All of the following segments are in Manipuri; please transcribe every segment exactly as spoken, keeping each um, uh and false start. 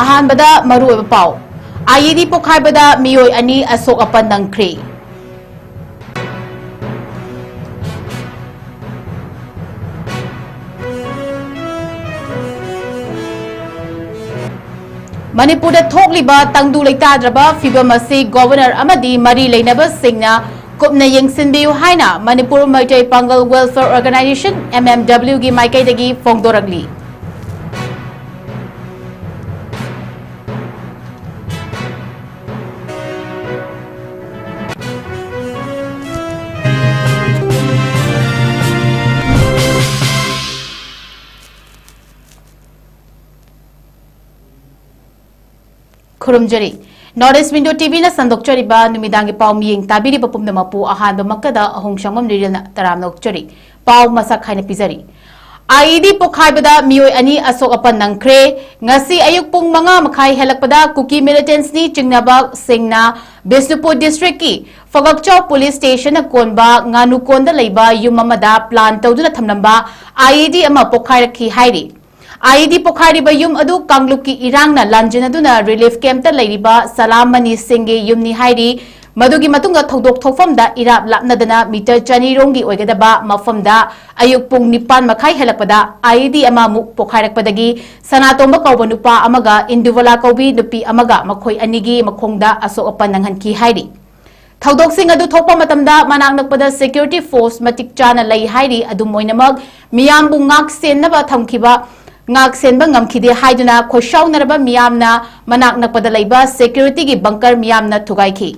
ꯑꯍꯥꯟꯕꯗ ꯃꯔꯨꯑꯣꯏꯕ ꯄꯥꯎ꯫ IED ꯄꯣꯈꯥꯏꯕꯗ ꯃꯤꯑꯣꯏ ꯑꯅꯤ ꯑꯁꯣꯛ ꯑꯄꯟ ꯅꯪꯈ꯭ꯔꯦ꯫ ꯃꯅꯤꯄꯨꯔꯗ ꯊꯣꯛꯂꯤꯕ ꯇꯪꯗꯨ ꯂꯩꯇꯥꯗ꯭ꯔꯕ ꯐꯤꯚꯝ ꯑꯁꯤ ꯒꯣꯚꯔꯅꯔ ꯑꯃꯗꯤ ꯃꯔꯤ ꯂꯩꯅꯕꯁꯤꯡꯅ ꯀꯨꯞꯅ ꯌꯦꯡꯁꯤꯟꯕꯤꯌꯨ ꯍꯥꯏꯅ ꯃꯅꯤꯄꯨꯔ ꯃꯩꯇꯩ ꯄꯥꯡꯒꯜ ꯋꯦꯜꯐꯤꯌꯔ ꯑꯣꯔꯒꯅꯥꯏꯖꯦꯁꯟ, MMW ꯒꯤ ꯃꯥꯏꯀꯩꯗꯒꯤ ꯐꯣꯡꯗꯣꯔꯛꯂꯤ꯫ ꯈꯨꯔꯨꯝꯖꯔꯤ꯫ North East Window TVꯅ ꯁꯟꯗꯣꯛꯆꯔꯤꯕ ꯅꯨꯃꯤꯗꯥꯡꯒꯤ ꯄꯥꯎ ꯃꯤꯌꯦꯡ ꯇꯥꯕꯤꯔꯤꯕ ꯄꯨꯝꯅꯃꯛꯄꯨ ꯑꯍꯥꯟꯕꯃꯛꯇꯗ ꯑꯍꯣꯡꯁꯥꯡꯕꯝ ꯔꯤꯔꯦꯜꯅ ꯇꯔꯥꯝꯅ ꯑꯣꯛꯆꯔꯤ꯫ ꯄꯥꯎ ꯃꯁꯛ ꯈꯥꯏꯅ ꯄꯤꯖꯔꯤ꯫ IED ꯄꯣꯈꯥꯏꯕꯗ ꯃꯤꯑꯣꯏ ꯑꯅꯤ ꯑꯁꯣꯛ ꯑꯄꯟ ꯅꯪꯈ꯭ꯔꯦ꯫ ꯉꯁꯤ ꯑꯌꯨꯛ ꯄꯨꯡ ꯃꯉꯥ ꯃꯈꯥꯏ ꯍꯦꯜꯂꯛꯄꯗ ꯀꯨꯀꯤ militantsꯅꯤ ꯆꯤꯡꯅꯕꯁꯤꯡꯅ ꯕꯤꯁꯅꯨꯄꯨꯔ districtꯀꯤ ꯐꯒꯛꯆꯥꯎ police stationꯅ ꯀꯣꯟꯕ ꯉꯥꯅꯨꯀꯣꯟꯗ ꯂꯩꯕ ꯌꯨꯝ ꯑꯃꯗ plan ꯇꯧꯗꯨꯅ ꯊꯝꯂꯝꯕ IED ꯑꯃ ꯄꯣꯈꯥꯏꯔꯛꯈꯤ ꯍꯥꯏꯔꯤ꯫ IED ꯄꯣꯈꯥꯏꯔꯤꯕ ꯌꯨꯝ ꯑꯗꯨ ꯀꯥꯡꯂꯨꯞꯀꯤ ꯏꯔꯥꯡꯅ ꯂꯥꯟꯖꯤꯟꯅꯗꯨꯅ relief campꯇ ꯂꯩꯔꯤꯕ ꯁꯂꯥꯝ ꯃꯅꯤ ꯁꯤꯡꯒꯤ ꯌꯨꯝꯅꯤ ꯍꯥꯏꯔꯤ꯫ ꯃꯗꯨꯒꯤ ꯃꯇꯨꯡꯗ ꯊꯧꯗꯣꯛ ꯊꯣꯛꯐꯝꯗ ꯏꯔꯥꯞ ꯂꯥꯞꯅꯗꯅ meter ꯆꯅꯤ ꯔꯣꯝꯒꯤ ꯑꯣꯏꯒꯗꯕ ꯃꯐꯝꯗ ꯑꯌꯨꯛ ꯄꯨꯡ ꯅꯤꯄꯥꯟ ꯃꯈꯥꯏ ꯍꯦꯜꯂꯛꯄꯗ IED ꯑꯃ ꯑꯃꯨꯛ ꯄꯣꯈꯥꯏꯔꯛꯄꯗꯒꯤ ꯁꯅꯥꯇꯣꯝꯕ ꯀꯧꯕ ꯅꯨꯄꯥ ꯑꯃꯒ ꯏꯟꯗꯨꯕꯂꯥ ꯀꯧꯕꯤ ꯅꯨꯄꯤ ꯑꯃꯒ ꯃꯈꯣꯏ ꯑꯅꯤꯒꯤ ꯃꯈꯣꯡꯗ ꯑꯁꯣꯛ ꯑꯄꯟ ꯅꯪꯍꯟꯈꯤ ꯍꯥꯏꯔꯤ꯫ ꯊꯧꯗꯣꯛꯁꯤꯡ ꯑꯗꯨ ꯊꯣꯛꯄ ꯃꯇꯝꯗ ꯃꯅꯥꯛ ꯅꯛꯄꯗ security force ꯃꯇꯤꯛ ꯆꯥꯅ ꯂꯩ ꯍꯥꯏꯔꯤ꯫ ꯑꯗꯨꯝ ꯑꯣꯏꯅꯃꯛ, ꯃꯤꯌꯥꯝꯕꯨ ꯉꯥꯛ ꯁꯦꯟꯅꯕ ꯊꯝꯈꯤꯕ, ꯉꯥꯛ ꯁꯦꯟꯕ ꯉꯝꯈꯤꯗꯦ ꯍꯥꯏꯗꯨꯅ ꯈꯣꯏꯁꯥꯎꯅꯔꯕ ꯃꯤꯌꯥꯝꯅ ꯃꯅꯥꯛ ꯅꯛꯄꯗ ꯂꯩꯕ securityꯒꯤ bunker ꯃꯤꯌꯥꯝꯅ ꯊꯨꯒꯥꯏꯈꯤ꯫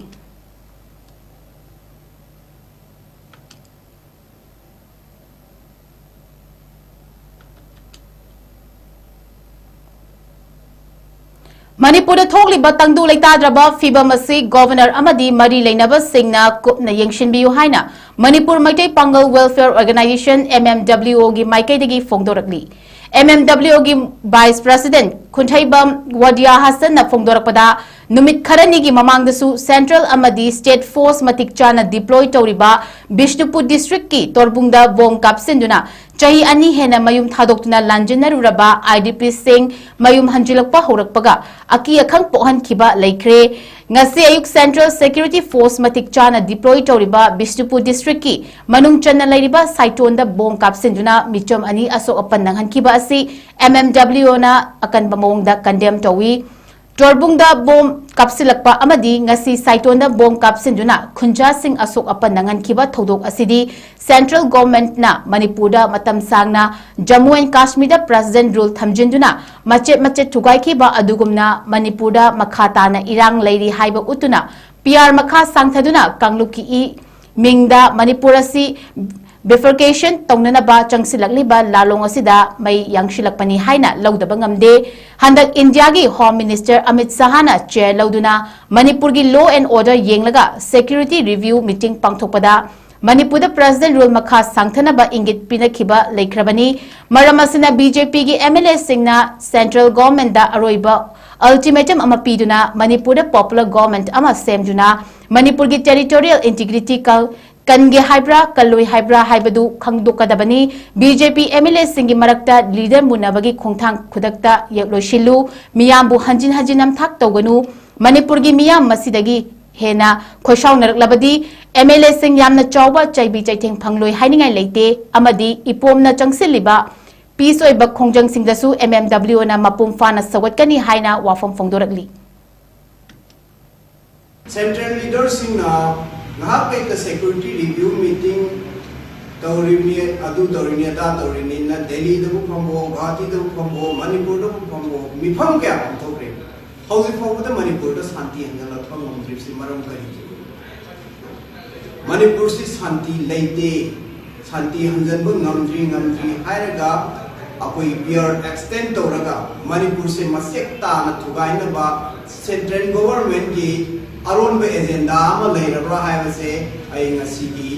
ꯃꯅꯤꯄꯨꯔꯗ ꯊꯣꯛꯂꯤꯕ ꯇꯪꯗꯨ ꯂꯩꯇꯥꯗ꯭ꯔꯕ ꯐꯤꯚꯝ ꯑꯁꯤ ꯒꯣꯚꯔꯅꯔ ꯑꯃꯗꯤ ꯃꯔꯤ ꯂꯩꯅꯕꯁꯤꯡꯅ ꯀꯨꯞꯅ ꯌꯦꯡꯁꯤꯟꯕꯤꯌꯨ ꯍꯥꯏꯅ ꯃꯅꯤꯄꯨꯔ ꯃꯩꯇꯩ ꯄꯥꯡꯒꯜ ꯋꯦꯜꯐꯤꯌꯔ ꯑꯣꯔꯒꯅꯥꯏꯖꯦꯁꯟ, MMWOꯒꯤ ꯃꯥꯏꯀꯩꯗꯒꯤ ꯐꯣꯡꯗꯣꯔꯛꯂꯤ꯫ MMWOꯒꯤ vice president ꯈꯨꯟꯊꯩꯕꯝ ꯋꯥꯗꯤꯌꯥ ꯍꯁꯟꯅ ꯐꯣꯡꯗꯣꯔꯛꯄꯗ, ꯅꯨꯃꯤꯠ ꯈꯔꯅꯤꯒꯤ ꯃꯃꯥꯡꯗꯁꯨ central ꯑꯃꯗꯤ state force ꯃꯇꯤꯛ ꯆꯥꯅ deploy ꯇꯧꯔꯤꯕ ꯕꯤꯁꯅꯨꯄꯨꯔ districtꯀꯤ ꯇꯣꯔꯕꯨꯡꯗ ꯕꯣꯝ ꯀꯥꯞꯁꯤꯟꯗꯨꯅ ꯆꯍꯤ ꯑꯅꯤ ꯍꯦꯟꯅ ꯃꯌꯨꯝ ꯊꯥꯗꯣꯛꯇꯨꯅ ꯂꯥꯟꯖꯦꯟꯅꯔꯨꯔꯕ IDPꯁꯤꯡ ꯃꯌꯨꯝ ꯍꯟꯖꯤꯜꯂꯛꯄ ꯍꯧꯔꯛꯄꯒ ꯑꯀꯤ ꯑꯈꯪ ꯄꯣꯛꯍꯟꯈꯤꯕ ꯂꯩꯈ꯭ꯔꯦ꯫ ꯉꯁꯤ ꯑꯌꯨꯛ central security force ꯃꯇꯤꯛ ꯆꯥꯅ deploy ꯇꯧꯔꯤꯕ ꯕꯤꯁꯅꯨꯄꯨꯔ districtꯀꯤ ꯃꯅꯨꯡ ꯆꯟꯅ ꯂꯩꯔꯤꯕ ꯁꯥꯏꯇꯣꯟꯗ ꯕꯣꯝ ꯀꯥꯞꯁꯤꯟꯗꯨꯅ ꯃꯤꯆꯝ ꯑꯅꯤ ꯑꯁꯣꯛ ꯑꯄꯟ ꯅꯪꯍꯟꯈꯤꯕ ꯑꯁꯤ MMWOꯅ ꯑꯀꯟꯕ ꯃꯑꯣꯡꯗ condemn ꯇꯧꯏ꯫ ꯇꯣꯔꯕꯨꯡꯗ ꯕꯣꯝ ꯀꯥꯞꯁꯤꯜꯂꯛꯄ ꯑꯃꯗꯤ ꯉꯁꯤ ꯁꯥꯏꯇꯣꯟꯗ ꯕꯣꯝ ꯀꯥꯞꯁꯤꯟꯗꯨꯅ ꯈꯨꯟꯖꯥꯁꯤꯡ ꯑꯁꯣꯛ ꯑꯄꯟ ꯅꯪꯍꯟꯈꯤꯕ ꯊꯧꯗꯣꯛ ꯑꯁꯤꯗꯤ central governmentꯅ ꯃꯅꯤꯄꯨꯔꯗ ꯃꯇꯝ ꯁꯥꯡꯅ Jammu and Kashmirꯗ president rule ꯊꯝꯖꯤꯟꯗꯨꯅ ꯃꯆꯦꯠ ꯃꯆꯦꯠ ꯊꯨꯒꯥꯏꯈꯤꯕ ꯑꯗꯨꯒꯨꯝꯅ ꯃꯅꯤꯄꯨꯔꯗ ꯃꯈꯥ ꯇꯥꯅ ꯏꯔꯥꯡ ꯂꯩꯔꯤ ꯍꯥꯏꯕ ꯎꯠꯇꯨꯅ PR ꯃꯈꯥ ꯁꯥꯡꯊꯗꯨꯅ ꯀꯥꯡꯂꯨꯞꯀꯤ ꯏ ꯃꯤꯡꯗ ꯃꯅꯤꯄꯨꯔ ꯑꯁꯤ bifurcation ꯇꯧꯅꯅꯕ ꯆꯪꯁꯤꯜꯂꯛꯂꯤꯕ ꯂꯥꯂꯣꯡ ꯑꯁꯤꯗ ꯃꯩ ꯌꯥꯡꯁꯤꯜꯂꯛꯄꯅꯤ ꯍꯥꯏꯅ ꯂꯧꯗꯕ ꯉꯝꯗꯦ꯫ ꯍꯟꯗꯛ ꯏꯟꯗꯤꯌꯥꯒꯤ Home Minister ꯑꯃꯤꯠ ꯁꯍꯥꯅ chair ꯂꯧꯗꯨꯅ ꯃꯅꯤꯄꯨꯔꯒꯤ law and order ꯌꯦꯡꯂꯒ security review meeting ꯄꯥꯡꯊꯣꯛꯄꯗ ꯃꯅꯤꯄꯨꯔꯗ president rule ꯃꯈꯥ ꯁꯥꯡꯊꯅꯕ ꯏꯪꯒꯤꯠ ꯄꯤꯅꯈꯤꯕ ꯂꯩꯈ꯭ꯔꯕꯅꯤ꯫ ꯃꯔꯝ ꯑꯁꯤꯅ BJPꯒꯤ MLAꯁꯤꯡꯅ central governmentꯗ ꯑꯔꯣꯏꯕ ultimatum ꯑꯃ ꯄꯤꯗꯨꯅ ꯃꯅꯤꯄꯨꯔꯗ popular government ꯑꯃ ꯁꯦꯝꯗꯨꯅ ꯃꯅꯤꯄꯨꯔꯒꯤ territorial integrity ꯀ-, ꯀꯟꯒꯦ ꯍꯥꯏꯕ꯭ꯔꯥ, ꯀꯜꯂꯣꯏ ꯍꯥꯏꯕ꯭ꯔꯥ ꯍꯥꯏꯕꯗꯨ ꯈꯪꯗꯣꯛꯀꯗꯕꯅꯤ꯫ BJP MLAꯁꯤꯡꯒꯤ ꯃꯔꯛꯇ leader ꯃꯨꯟꯅꯕꯒꯤ ꯈꯣꯡꯊꯥꯡ ꯈꯨꯗꯛꯇ ꯌꯦꯛꯂꯣꯏꯁꯤꯜꯂꯨ꯫ ꯃꯤꯌꯥꯝꯕꯨ ꯍꯟꯖꯤꯟ ꯍꯟꯖꯤꯟ ꯅꯝꯊꯥꯛ ꯇꯧꯒꯅꯨ꯫ ꯃꯅꯤꯄꯨꯔꯒꯤ ꯃꯤꯌꯥꯝ ꯃꯁꯤꯗꯒꯤ ꯍꯦꯟꯅ ꯈꯣꯏꯁꯥꯎꯅꯔꯛꯂꯕꯗꯤ MLAꯁꯤꯡ ꯌꯥꯝꯅ ꯆꯥꯎꯕ ꯆꯩꯕꯤ ꯆꯩꯊꯦꯡ ꯐꯪꯂꯣꯏ ꯍꯥꯏꯅꯤꯡꯉꯥꯏ ꯂꯩꯇꯦ ꯑꯃꯗꯤ ꯏꯄꯣꯝꯅ ꯆꯪꯁꯤꯜꯂꯤꯕ peace ꯑꯣꯏꯕ ꯈꯣꯡꯖꯪꯁꯤꯡꯗꯁꯨ MMWOꯅ ꯃꯄꯨꯡ ꯐꯥꯅ ꯁꯧꯒꯠꯀꯅꯤ ꯍꯥꯏꯅ ꯋꯥꯐꯝ ꯐꯣꯡꯗꯣꯔꯛꯂꯤ꯫ Central leaderꯁꯤꯡꯅ ꯉꯥꯏꯍꯥꯛ ꯂꯩꯇ security review meeting ꯇꯧꯔꯤꯕꯅꯤ, ꯑꯗꯨ ꯇꯧꯔꯤꯅꯤ, ꯑꯗꯥ ꯇꯧꯔꯤꯅꯤꯅ ꯗꯦꯜꯂꯤꯗꯕꯨ ꯐꯝꯕꯣ, ꯒꯨꯋꯥꯍꯥꯇꯤꯗꯕꯨ ꯐꯝꯕꯣ, ꯃꯅꯤꯄꯨꯔꯗꯕꯨ ꯐꯝꯕꯣ, ꯃꯤꯐꯝ ꯀꯌꯥ ꯄꯥꯡꯊꯣꯛꯈ꯭ꯔꯦ꯫ ꯍꯧꯖꯤꯛ ꯐꯥꯎꯕꯗ ꯃꯅꯤꯄꯨꯔꯗ ꯁꯥꯟꯇꯤ ꯍꯟꯒꯠꯂꯛꯄ ꯉꯝꯗ꯭ꯔꯤꯕꯁꯤ ꯃꯔꯝ ꯀꯔꯤꯒꯤꯅꯣ? ꯃꯅꯤꯄꯨꯔꯁꯤ ꯁꯥꯟꯇꯤ ꯂꯩꯇꯦ, ꯁꯥꯟꯇꯤ ꯍꯟꯖꯟꯕ ꯉꯝꯗ꯭ꯔꯤ, ꯉꯝꯗ꯭ꯔꯤ ꯍꯥꯏꯔꯒ ꯑꯩꯈꯣꯏ PR extend ꯇꯧꯔꯒ ꯃꯅꯤꯄꯨꯔꯁꯦ ꯃꯆꯦꯠ ꯇꯥꯅ ꯊꯨꯒꯥꯏꯅꯕ central governmentꯀꯤ ꯑꯔꯣꯟꯕ agenda ꯑꯃ ꯂꯩꯔꯕ꯭ꯔꯥ ꯍꯥꯏꯕꯁꯦ ꯑꯩ ꯉꯁꯤꯒꯤ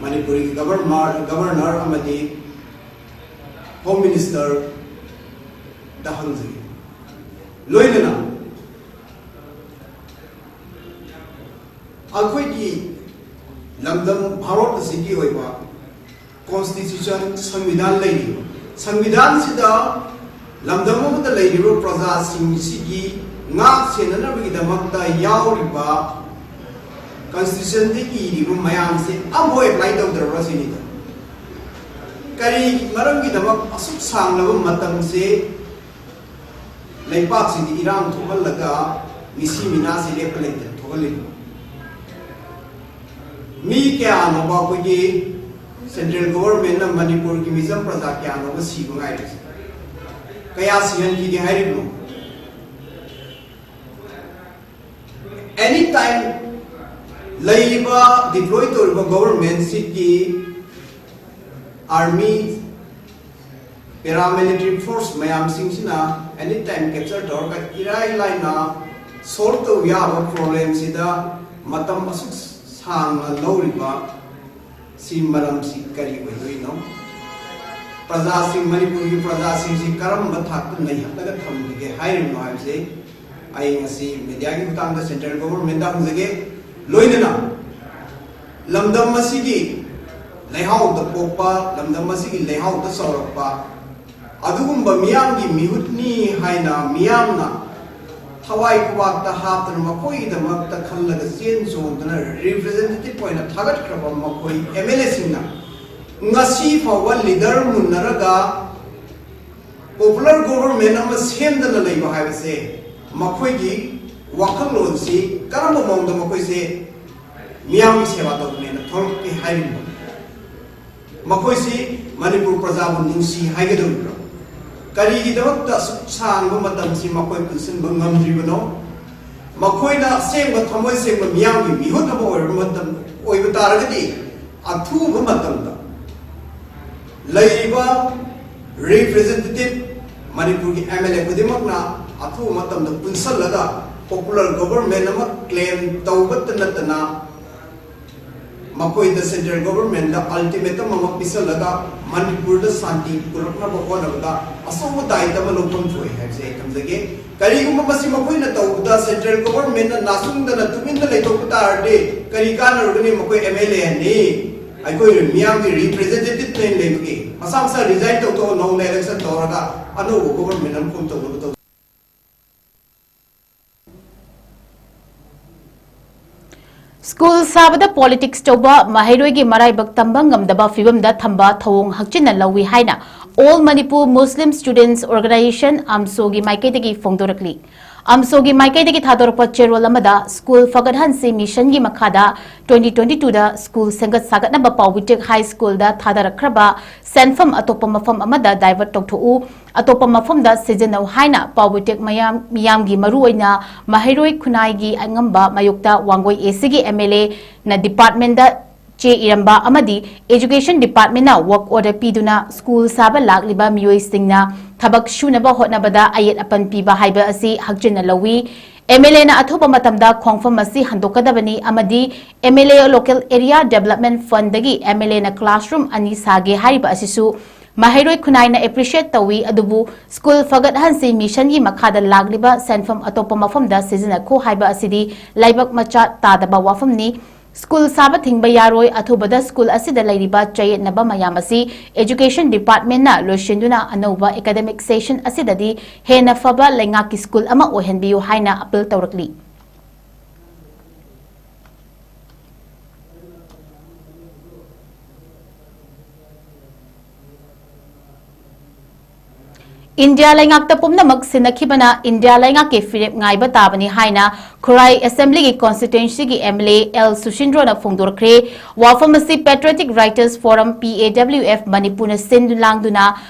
ꯃꯅꯤꯄꯨꯔꯒꯤ governor, governor ꯑꯃꯗꯤ Home Ministerꯗ ꯍꯪꯖꯒꯦ꯫ ꯂꯣꯏꯅꯅ ꯑꯩꯈꯣꯏꯒꯤ ꯂꯝꯗꯝ ꯚꯥꯔꯠ ꯑꯁꯤꯒꯤ ꯑꯣꯏꯕ ꯀꯣꯟꯁꯇꯤꯇ꯭ꯌꯨꯁꯟ, ꯁꯪꯕꯤꯙꯥꯟ ꯂꯩꯔꯤꯕ, ꯁꯪꯕꯤꯙꯥꯟꯁꯤꯗ ꯂꯝꯗꯝ ꯑꯃꯗ ꯂꯩꯔꯤꯕ ꯄ꯭ꯔꯖꯥꯁꯤꯡꯁꯤꯒꯤ ꯉꯥꯛ ꯁꯦꯟꯅꯅꯕꯒꯤꯗꯃꯛꯇ ꯌꯥꯎꯔꯤꯕ ꯀꯟꯁꯇꯤꯇ꯭ꯌꯨꯁꯟꯗ ꯏꯔꯤꯕ ꯃꯌꯥꯝꯁꯦ ꯑꯃꯐꯥꯎ ꯑꯦꯄ꯭ꯂꯥꯏ ꯇꯧꯗ꯭ꯔꯕ꯭ꯔꯥ ꯁꯤꯅꯤꯗ꯫ ꯀꯔꯤ ꯃꯔꯝꯒꯤꯗꯃꯛ ꯑꯁꯨꯛ ꯁꯥꯡꯂꯕ ꯃꯇꯝꯁꯦ ꯂꯩꯕꯥꯛꯁꯤꯗꯤ ꯏꯔꯥꯡ ꯊꯣꯛꯍꯜꯂꯒ ꯃꯤꯁꯤ ꯃꯤꯅꯥꯁꯤ ꯂꯦꯞꯄ ꯂꯩꯇꯅ ꯊꯣꯛꯍꯜꯂꯤꯕ? ꯃꯤ ꯀꯌꯥꯅꯣꯕ ꯑꯩꯈꯣꯏꯒꯤ ꯁꯦꯟꯇ꯭ꯔꯦꯜ ꯒꯣꯚꯔꯟꯃꯦꯟꯠꯅ ꯃꯅꯤꯄꯨꯔꯒꯤ ꯃꯤꯆꯝ ꯄ꯭ꯔꯖꯥ ꯀꯌꯥꯅꯣꯕ ꯁꯤꯕ ꯉꯥꯏꯔꯤꯁꯦ? ꯀꯌꯥ ꯁꯤꯍꯟꯈꯤꯒꯦ ꯍꯥꯏꯔꯤꯕꯅꯣ? ꯑꯦꯅꯤ ꯇꯥꯏꯝ ꯂꯩꯔꯤꯕ, ꯗꯤꯄ꯭ꯂꯣꯏ ꯇꯧꯔꯤꯕ ꯒꯣꯚꯔꯟꯃꯦꯟꯠꯁꯤꯒꯤ ꯑꯥꯔꯃꯤ, ꯄꯦꯔꯥꯃꯤꯂꯤꯇꯔꯤ ꯐꯣꯔꯁ ꯃꯌꯥꯝꯁꯤꯡꯁꯤꯅ ꯑꯦꯅꯤ ꯇꯥꯏꯝ ꯀꯦꯞꯆꯔ ꯇꯧꯔꯒ ꯏꯔꯥꯏ ꯂꯥꯏꯅ ꯁꯣꯜꯕ ꯇꯧꯕ ꯌꯥꯕ ꯄ꯭ꯔꯣꯕ꯭ꯂꯦꯝꯁꯤꯗ ꯃꯇꯝ ꯑꯁꯨꯛ ꯁꯥꯡꯅ ꯂꯧꯔꯤꯕ ꯁꯤ ꯃꯔꯝꯁꯤ ꯀꯔꯤ ꯑꯣꯏꯗꯣꯏꯅꯣ? ꯄ꯭ꯔꯖꯥꯁꯤꯡ, ꯃꯅꯤꯄꯨꯔꯒꯤ ꯄ꯭ꯔꯖꯥꯁꯤꯡꯁꯤ ꯀꯔꯝꯕ ꯊꯥꯛꯇ ꯅꯩꯍꯠꯂꯒ ꯊꯝꯈꯤꯒꯦ ꯍꯥꯏꯔꯤꯕꯅꯣ ꯍꯥꯏꯕꯁꯦ ꯑꯩ ꯉꯁꯤ ꯃꯦꯗꯤꯌꯥꯒꯤ ꯈꯨꯠꯊꯥꯡꯗ ꯁꯦꯟꯇ꯭ꯔꯦꯜ ꯒꯣꯚꯔꯟꯃꯦꯟꯠꯇ ꯍꯪꯖꯒꯦ꯫ ꯂꯣꯏꯅꯅ ꯂꯝꯗꯝ ꯑꯁꯤꯒꯤ ꯂꯩꯍꯥꯎꯗ ꯄꯣꯛꯄ, ꯂꯝꯗꯝ ꯑꯁꯤꯒꯤ ꯂꯩꯍꯥꯎꯗ ꯆꯥꯎꯔꯛꯄ ꯑꯗꯨꯒꯨꯝꯕ ꯃꯤꯌꯥꯝꯒꯤ ꯃꯤꯍꯨꯠꯅꯤ ꯍꯥꯏꯅ ꯃꯤꯌꯥꯝꯅ ꯊꯋꯥꯏ ꯈꯨꯕꯥꯛꯇ ꯍꯥꯞꯇꯅ ꯃꯈꯣꯏꯒꯤꯗꯃꯛꯇ ꯈꯜꯂꯒ ꯆꯦꯟ ꯆꯣꯡꯗꯅ ꯔꯤꯄ꯭ꯔꯖꯦꯟꯇꯦꯇꯤꯚ ꯑꯣꯏꯅ ꯊꯥꯒꯠꯈ꯭ꯔꯕ ꯃꯈꯣꯏ ꯑꯦꯝ ꯑꯦꯜ ꯑꯦꯁꯤꯡꯅ ꯉꯁꯤ ꯐꯥꯎꯕ ꯂꯤꯗꯔ ꯃꯨꯟꯅꯔꯒ ꯄꯣꯄꯨꯂꯔ ꯒꯣꯚꯔꯟꯃꯦꯟꯠ ꯑꯃ ꯁꯦꯝꯗꯅ ꯂꯩꯕ ꯍꯥꯏꯕꯁꯦ ꯃꯈꯣꯏꯒꯤ ꯋꯥꯈꯜꯂꯣꯟꯁꯤ ꯀꯔꯝꯕ ꯃꯑꯣꯡꯗ ꯃꯈꯣꯏꯁꯦ ꯃꯤꯌꯥꯝꯒꯤ ꯁꯦꯕꯥ ꯇꯧꯕꯅꯦꯅ ꯊꯣꯛꯂꯛꯀꯦ ꯍꯥꯏꯔꯤꯕꯅꯣ? ꯃꯈꯣꯏꯁꯤ ꯃꯅꯤꯄꯨꯔ ꯄ꯭ꯔꯖꯥꯕꯨ ꯅꯨꯡꯁꯤ ꯍꯥꯏꯒꯗꯧꯔꯤꯕ꯭ꯔꯣ? ꯀꯔꯤꯒꯤꯗꯃꯛꯇ ꯑꯁꯨꯛ ꯁꯥꯡꯕ ꯃꯇꯝꯁꯤ ꯃꯈꯣꯏ ꯄꯨꯟꯁꯤꯟꯕ ꯉꯝꯗ꯭ꯔꯤꯕꯅꯣ? ꯃꯈꯣꯏꯅ ꯑꯁꯦꯡꯕ ꯊꯃꯣꯏ ꯁꯦꯡꯕ ꯃꯤꯌꯥꯝꯒꯤ ꯃꯤꯍꯨꯠ ꯑꯃ ꯑꯣꯏꯔꯕ ꯃꯇꯝ ꯑꯣꯏꯕ ꯇꯥꯔꯒꯗꯤ ꯑꯊꯨꯕ ꯃꯇꯝꯗ ꯂꯩꯔꯤꯕ ꯔꯤꯄ꯭ꯔꯖꯦꯟꯇꯦꯇꯤꯚ ꯃꯅꯤꯄꯨꯔꯒꯤ ꯑꯦꯝ ꯑꯦꯜ ꯑꯦ ꯈꯨꯗꯤꯡꯃꯛꯅ ꯑꯊꯨꯕ ꯃꯇꯝꯗ ꯄꯨꯟꯁꯜꯂꯒ ꯄꯣꯄꯨꯂꯔ ꯒꯣꯚꯔꯟꯃꯦꯟꯠ ꯑꯃ ꯀ꯭ꯂꯦꯝ ꯇꯧꯕꯇ ꯅꯠꯇꯅ ꯃꯈꯣꯏꯗ central government ꯗ ultimatum ꯑꯃ ꯄꯤꯁꯜꯂꯒ ꯃꯅꯤꯄꯨꯔꯗ ꯁꯥꯟꯇꯤ ꯄꯨꯔꯛꯅꯕ ꯍꯣꯠꯅꯕꯗ ꯑꯆꯧꯕ ꯗꯥꯏꯇ ꯑꯃ ꯂꯧꯐꯝ ꯊꯣꯛꯑꯦ ꯍꯥꯏꯕꯁꯦ ꯑꯩ ꯊꯝꯖꯒꯦ꯫ ꯀꯔꯤꯒꯨꯝꯕ ꯃꯁꯤ ꯃꯈꯣꯏꯅ ꯇꯧꯕꯗ central government ꯅ ꯅꯥꯁꯨꯡꯗꯅ ꯇꯨꯃꯤꯟꯅ ꯂꯩꯊꯣꯛꯄ ꯇꯥꯔꯗꯤ ꯀꯔꯤ ꯀꯥꯟꯅꯔꯨꯒꯅꯤ? ꯃꯈꯣꯏ MLA ꯅꯤ, ꯑꯩꯈꯣꯏ ꯃꯤꯌꯥꯝꯒꯤ representative ꯅꯤ ꯂꯩꯕꯒꯤ꯫ ꯃꯁꯥ ꯃꯁꯥ resign ꯇꯧꯊꯣꯛꯑꯣ, ꯅꯧꯅ election ꯇꯧꯔꯒ ꯑꯅꯧꯕ government ꯑꯃ form ꯇꯧꯅꯕ ꯇꯧ꯫ ꯁ꯭ꯀꯨꯜ ꯁꯥꯕꯗ politics ꯇꯧꯕ, ꯃꯍꯩꯔꯣꯏꯒꯤ ꯃꯔꯥꯏꯕꯛ ꯇꯝꯕ ꯉꯝꯗꯕ ꯐꯤꯚꯝꯗ ꯊꯝꯕ ꯊꯧꯑꯣꯡ ꯍꯛꯆꯤꯟꯅ ꯂꯧꯏ ꯍꯥꯏꯅ All Manipur Muslim Students Organisation, ꯑꯝꯁꯣꯒꯤ ꯃꯥꯏꯀꯩꯗꯒꯤ ꯐꯣꯡꯗꯣꯔꯛꯂꯤ꯫ ꯑꯝꯁꯣꯒꯤ ꯃꯥꯏꯀꯩꯗꯒꯤ ꯊꯥꯗꯣꯔꯛꯄ ꯆꯦꯔꯣꯜ ꯑꯃꯗ, ꯁ꯭ꯀꯨꯜ ꯐꯒꯠꯍꯟꯁꯤ ꯃꯤꯁꯟꯒꯤ ꯃꯈꯥꯗ twenty twenty-two ꯗ ꯁ꯭ꯀꯨꯜ ꯁꯦꯝꯒꯠ ꯁꯥꯒꯠꯅꯕ ꯄꯥꯎꯕꯤꯇꯦꯛ ꯍꯥꯏ ꯁ꯭ꯀꯨꯜꯗ ꯊꯥꯗꯔꯛꯈ꯭ꯔꯕ ꯁꯦꯟꯐꯝ ꯑꯇꯣꯞꯄ ꯃꯐꯝ ꯑꯃꯗ divert ꯇꯧꯊꯣꯛꯎ, ꯑꯇꯣꯞꯄ ꯃꯐꯝꯗ ꯁꯤꯖꯤꯟꯅꯧ ꯍꯥꯏꯅ ꯄꯥꯎꯕꯤꯇꯦꯛ ꯃꯌꯥꯝ, ꯃꯤꯌꯥꯝꯒꯤ ꯃꯔꯨꯑꯣꯏꯅ ꯃꯍꯩꯔꯣꯏ ꯈꯨꯟꯅꯥꯏꯒꯤ ꯑꯉꯝꯕ ꯃꯥꯌꯣꯛꯇ ꯋꯥꯡꯒꯣꯏ AC ꯒꯤ MLA ꯅ department ꯗ ꯆꯦ ꯏꯔꯝꯕ ꯑꯃꯗꯤ Education Department ꯅ work order ꯄꯤꯗꯨꯅ ꯁ꯭ꯀꯨꯜ ꯁꯥꯕ ꯂꯥꯛꯂꯤꯕ ꯃꯤꯑꯣꯏꯁꯤꯡꯅ ꯊꯕꯛ ꯁꯨꯅꯕ ꯍꯣꯠꯅꯕꯗ ꯑꯌꯦꯠ ꯑꯄꯟ ꯄꯤꯕ ꯍꯥꯏꯕ ꯑꯁꯤ ꯍꯛꯆꯤꯟꯅ ꯂꯧꯏ꯫ MLA ꯅ ꯑꯊꯨꯕ ꯃꯇꯝꯗ ꯈꯣꯡꯐꯝ ꯑꯁꯤ ꯍꯟꯗꯣꯛꯀꯗꯕꯅꯤ ꯑꯃꯗꯤ MLA Local Area Development Fund ꯗꯒꯤ MLA ꯅ classroom ꯑꯅꯤ ꯁꯥꯒꯦ ꯍꯥꯏꯔꯤꯕ ꯑꯁꯤꯁꯨ ꯃꯍꯩꯔꯣꯏ ꯈꯨꯟꯅꯥꯏꯅ appreciate ꯇꯧꯏ, ꯑꯗꯨꯕꯨ ꯁ꯭ꯀꯨꯜ ꯐꯒꯠꯍꯟꯁꯤ ꯃꯤꯁꯟꯒꯤ ꯃꯈꯥꯗ ꯂꯥꯛꯂꯤꯕ ꯁꯦꯟꯐꯝ ꯑꯇꯣꯞꯄ ꯃꯐꯝꯗ ꯁꯤꯖꯤꯟꯅꯈꯣ ꯍꯥꯏꯕ ꯑꯁꯤꯗꯤ ꯂꯥꯏꯕꯛ ꯃꯆꯥ ꯇꯥꯗꯕ ꯋꯥꯐꯝꯅꯤ꯫ ꯁ꯭ꯀꯨꯜ ꯁꯥꯕ ꯊꯤꯡꯕ ꯌꯥꯔꯣꯏ, ꯑꯊꯨꯕꯗ ꯁ꯭ꯀꯨꯜ ꯑꯁꯤꯗ ꯂꯩꯔꯤꯕ ꯆꯌꯦꯠꯅꯕ ꯃꯌꯥꯝ ꯑꯁꯤ Education Department ꯅ ꯂꯣꯏꯁꯤꯟꯗꯨꯅ ꯑꯅꯧꯕ academic session ꯑꯁꯤꯗꯗꯤ ꯍꯦꯟꯅ ꯐꯕ ꯂꯩꯉꯥꯛꯀꯤ ꯁ꯭ꯀꯨꯜ ꯑꯃ ꯑꯣꯏꯍꯟꯕꯤꯌꯨ ꯍꯥꯏꯅ appeal ꯇꯧꯔꯛꯂꯤ꯫ ꯏꯟꯗꯤꯌꯥ ꯂꯩꯉꯥꯛꯇ ꯄꯨꯝꯅꯃꯛ ꯁꯤꯟꯅꯈꯤꯕꯅ ꯏꯟꯗꯤꯌꯥ ꯂꯩꯉꯥꯛꯀꯤ ꯐꯤꯔꯦꯞ ꯉꯥꯏꯕ ꯇꯥꯕꯅꯤ ꯍꯥꯏꯅ ꯈꯨꯔꯥꯏ Assembly ꯒꯤ constituency ꯒꯤ MLA ꯑꯦꯜ ꯁꯨꯁꯤꯟꯗ꯭ꯔꯣꯅ ꯐꯣꯡꯗꯣꯔꯛꯈ꯭ꯔꯦ꯫ ꯋꯥꯐꯝ ꯑꯁꯤ Patriotic Writers Forum, PAWF, ꯃꯅꯤꯄꯨꯔꯅ ꯁꯤꯟ ꯂꯥꯡꯗꯨꯅ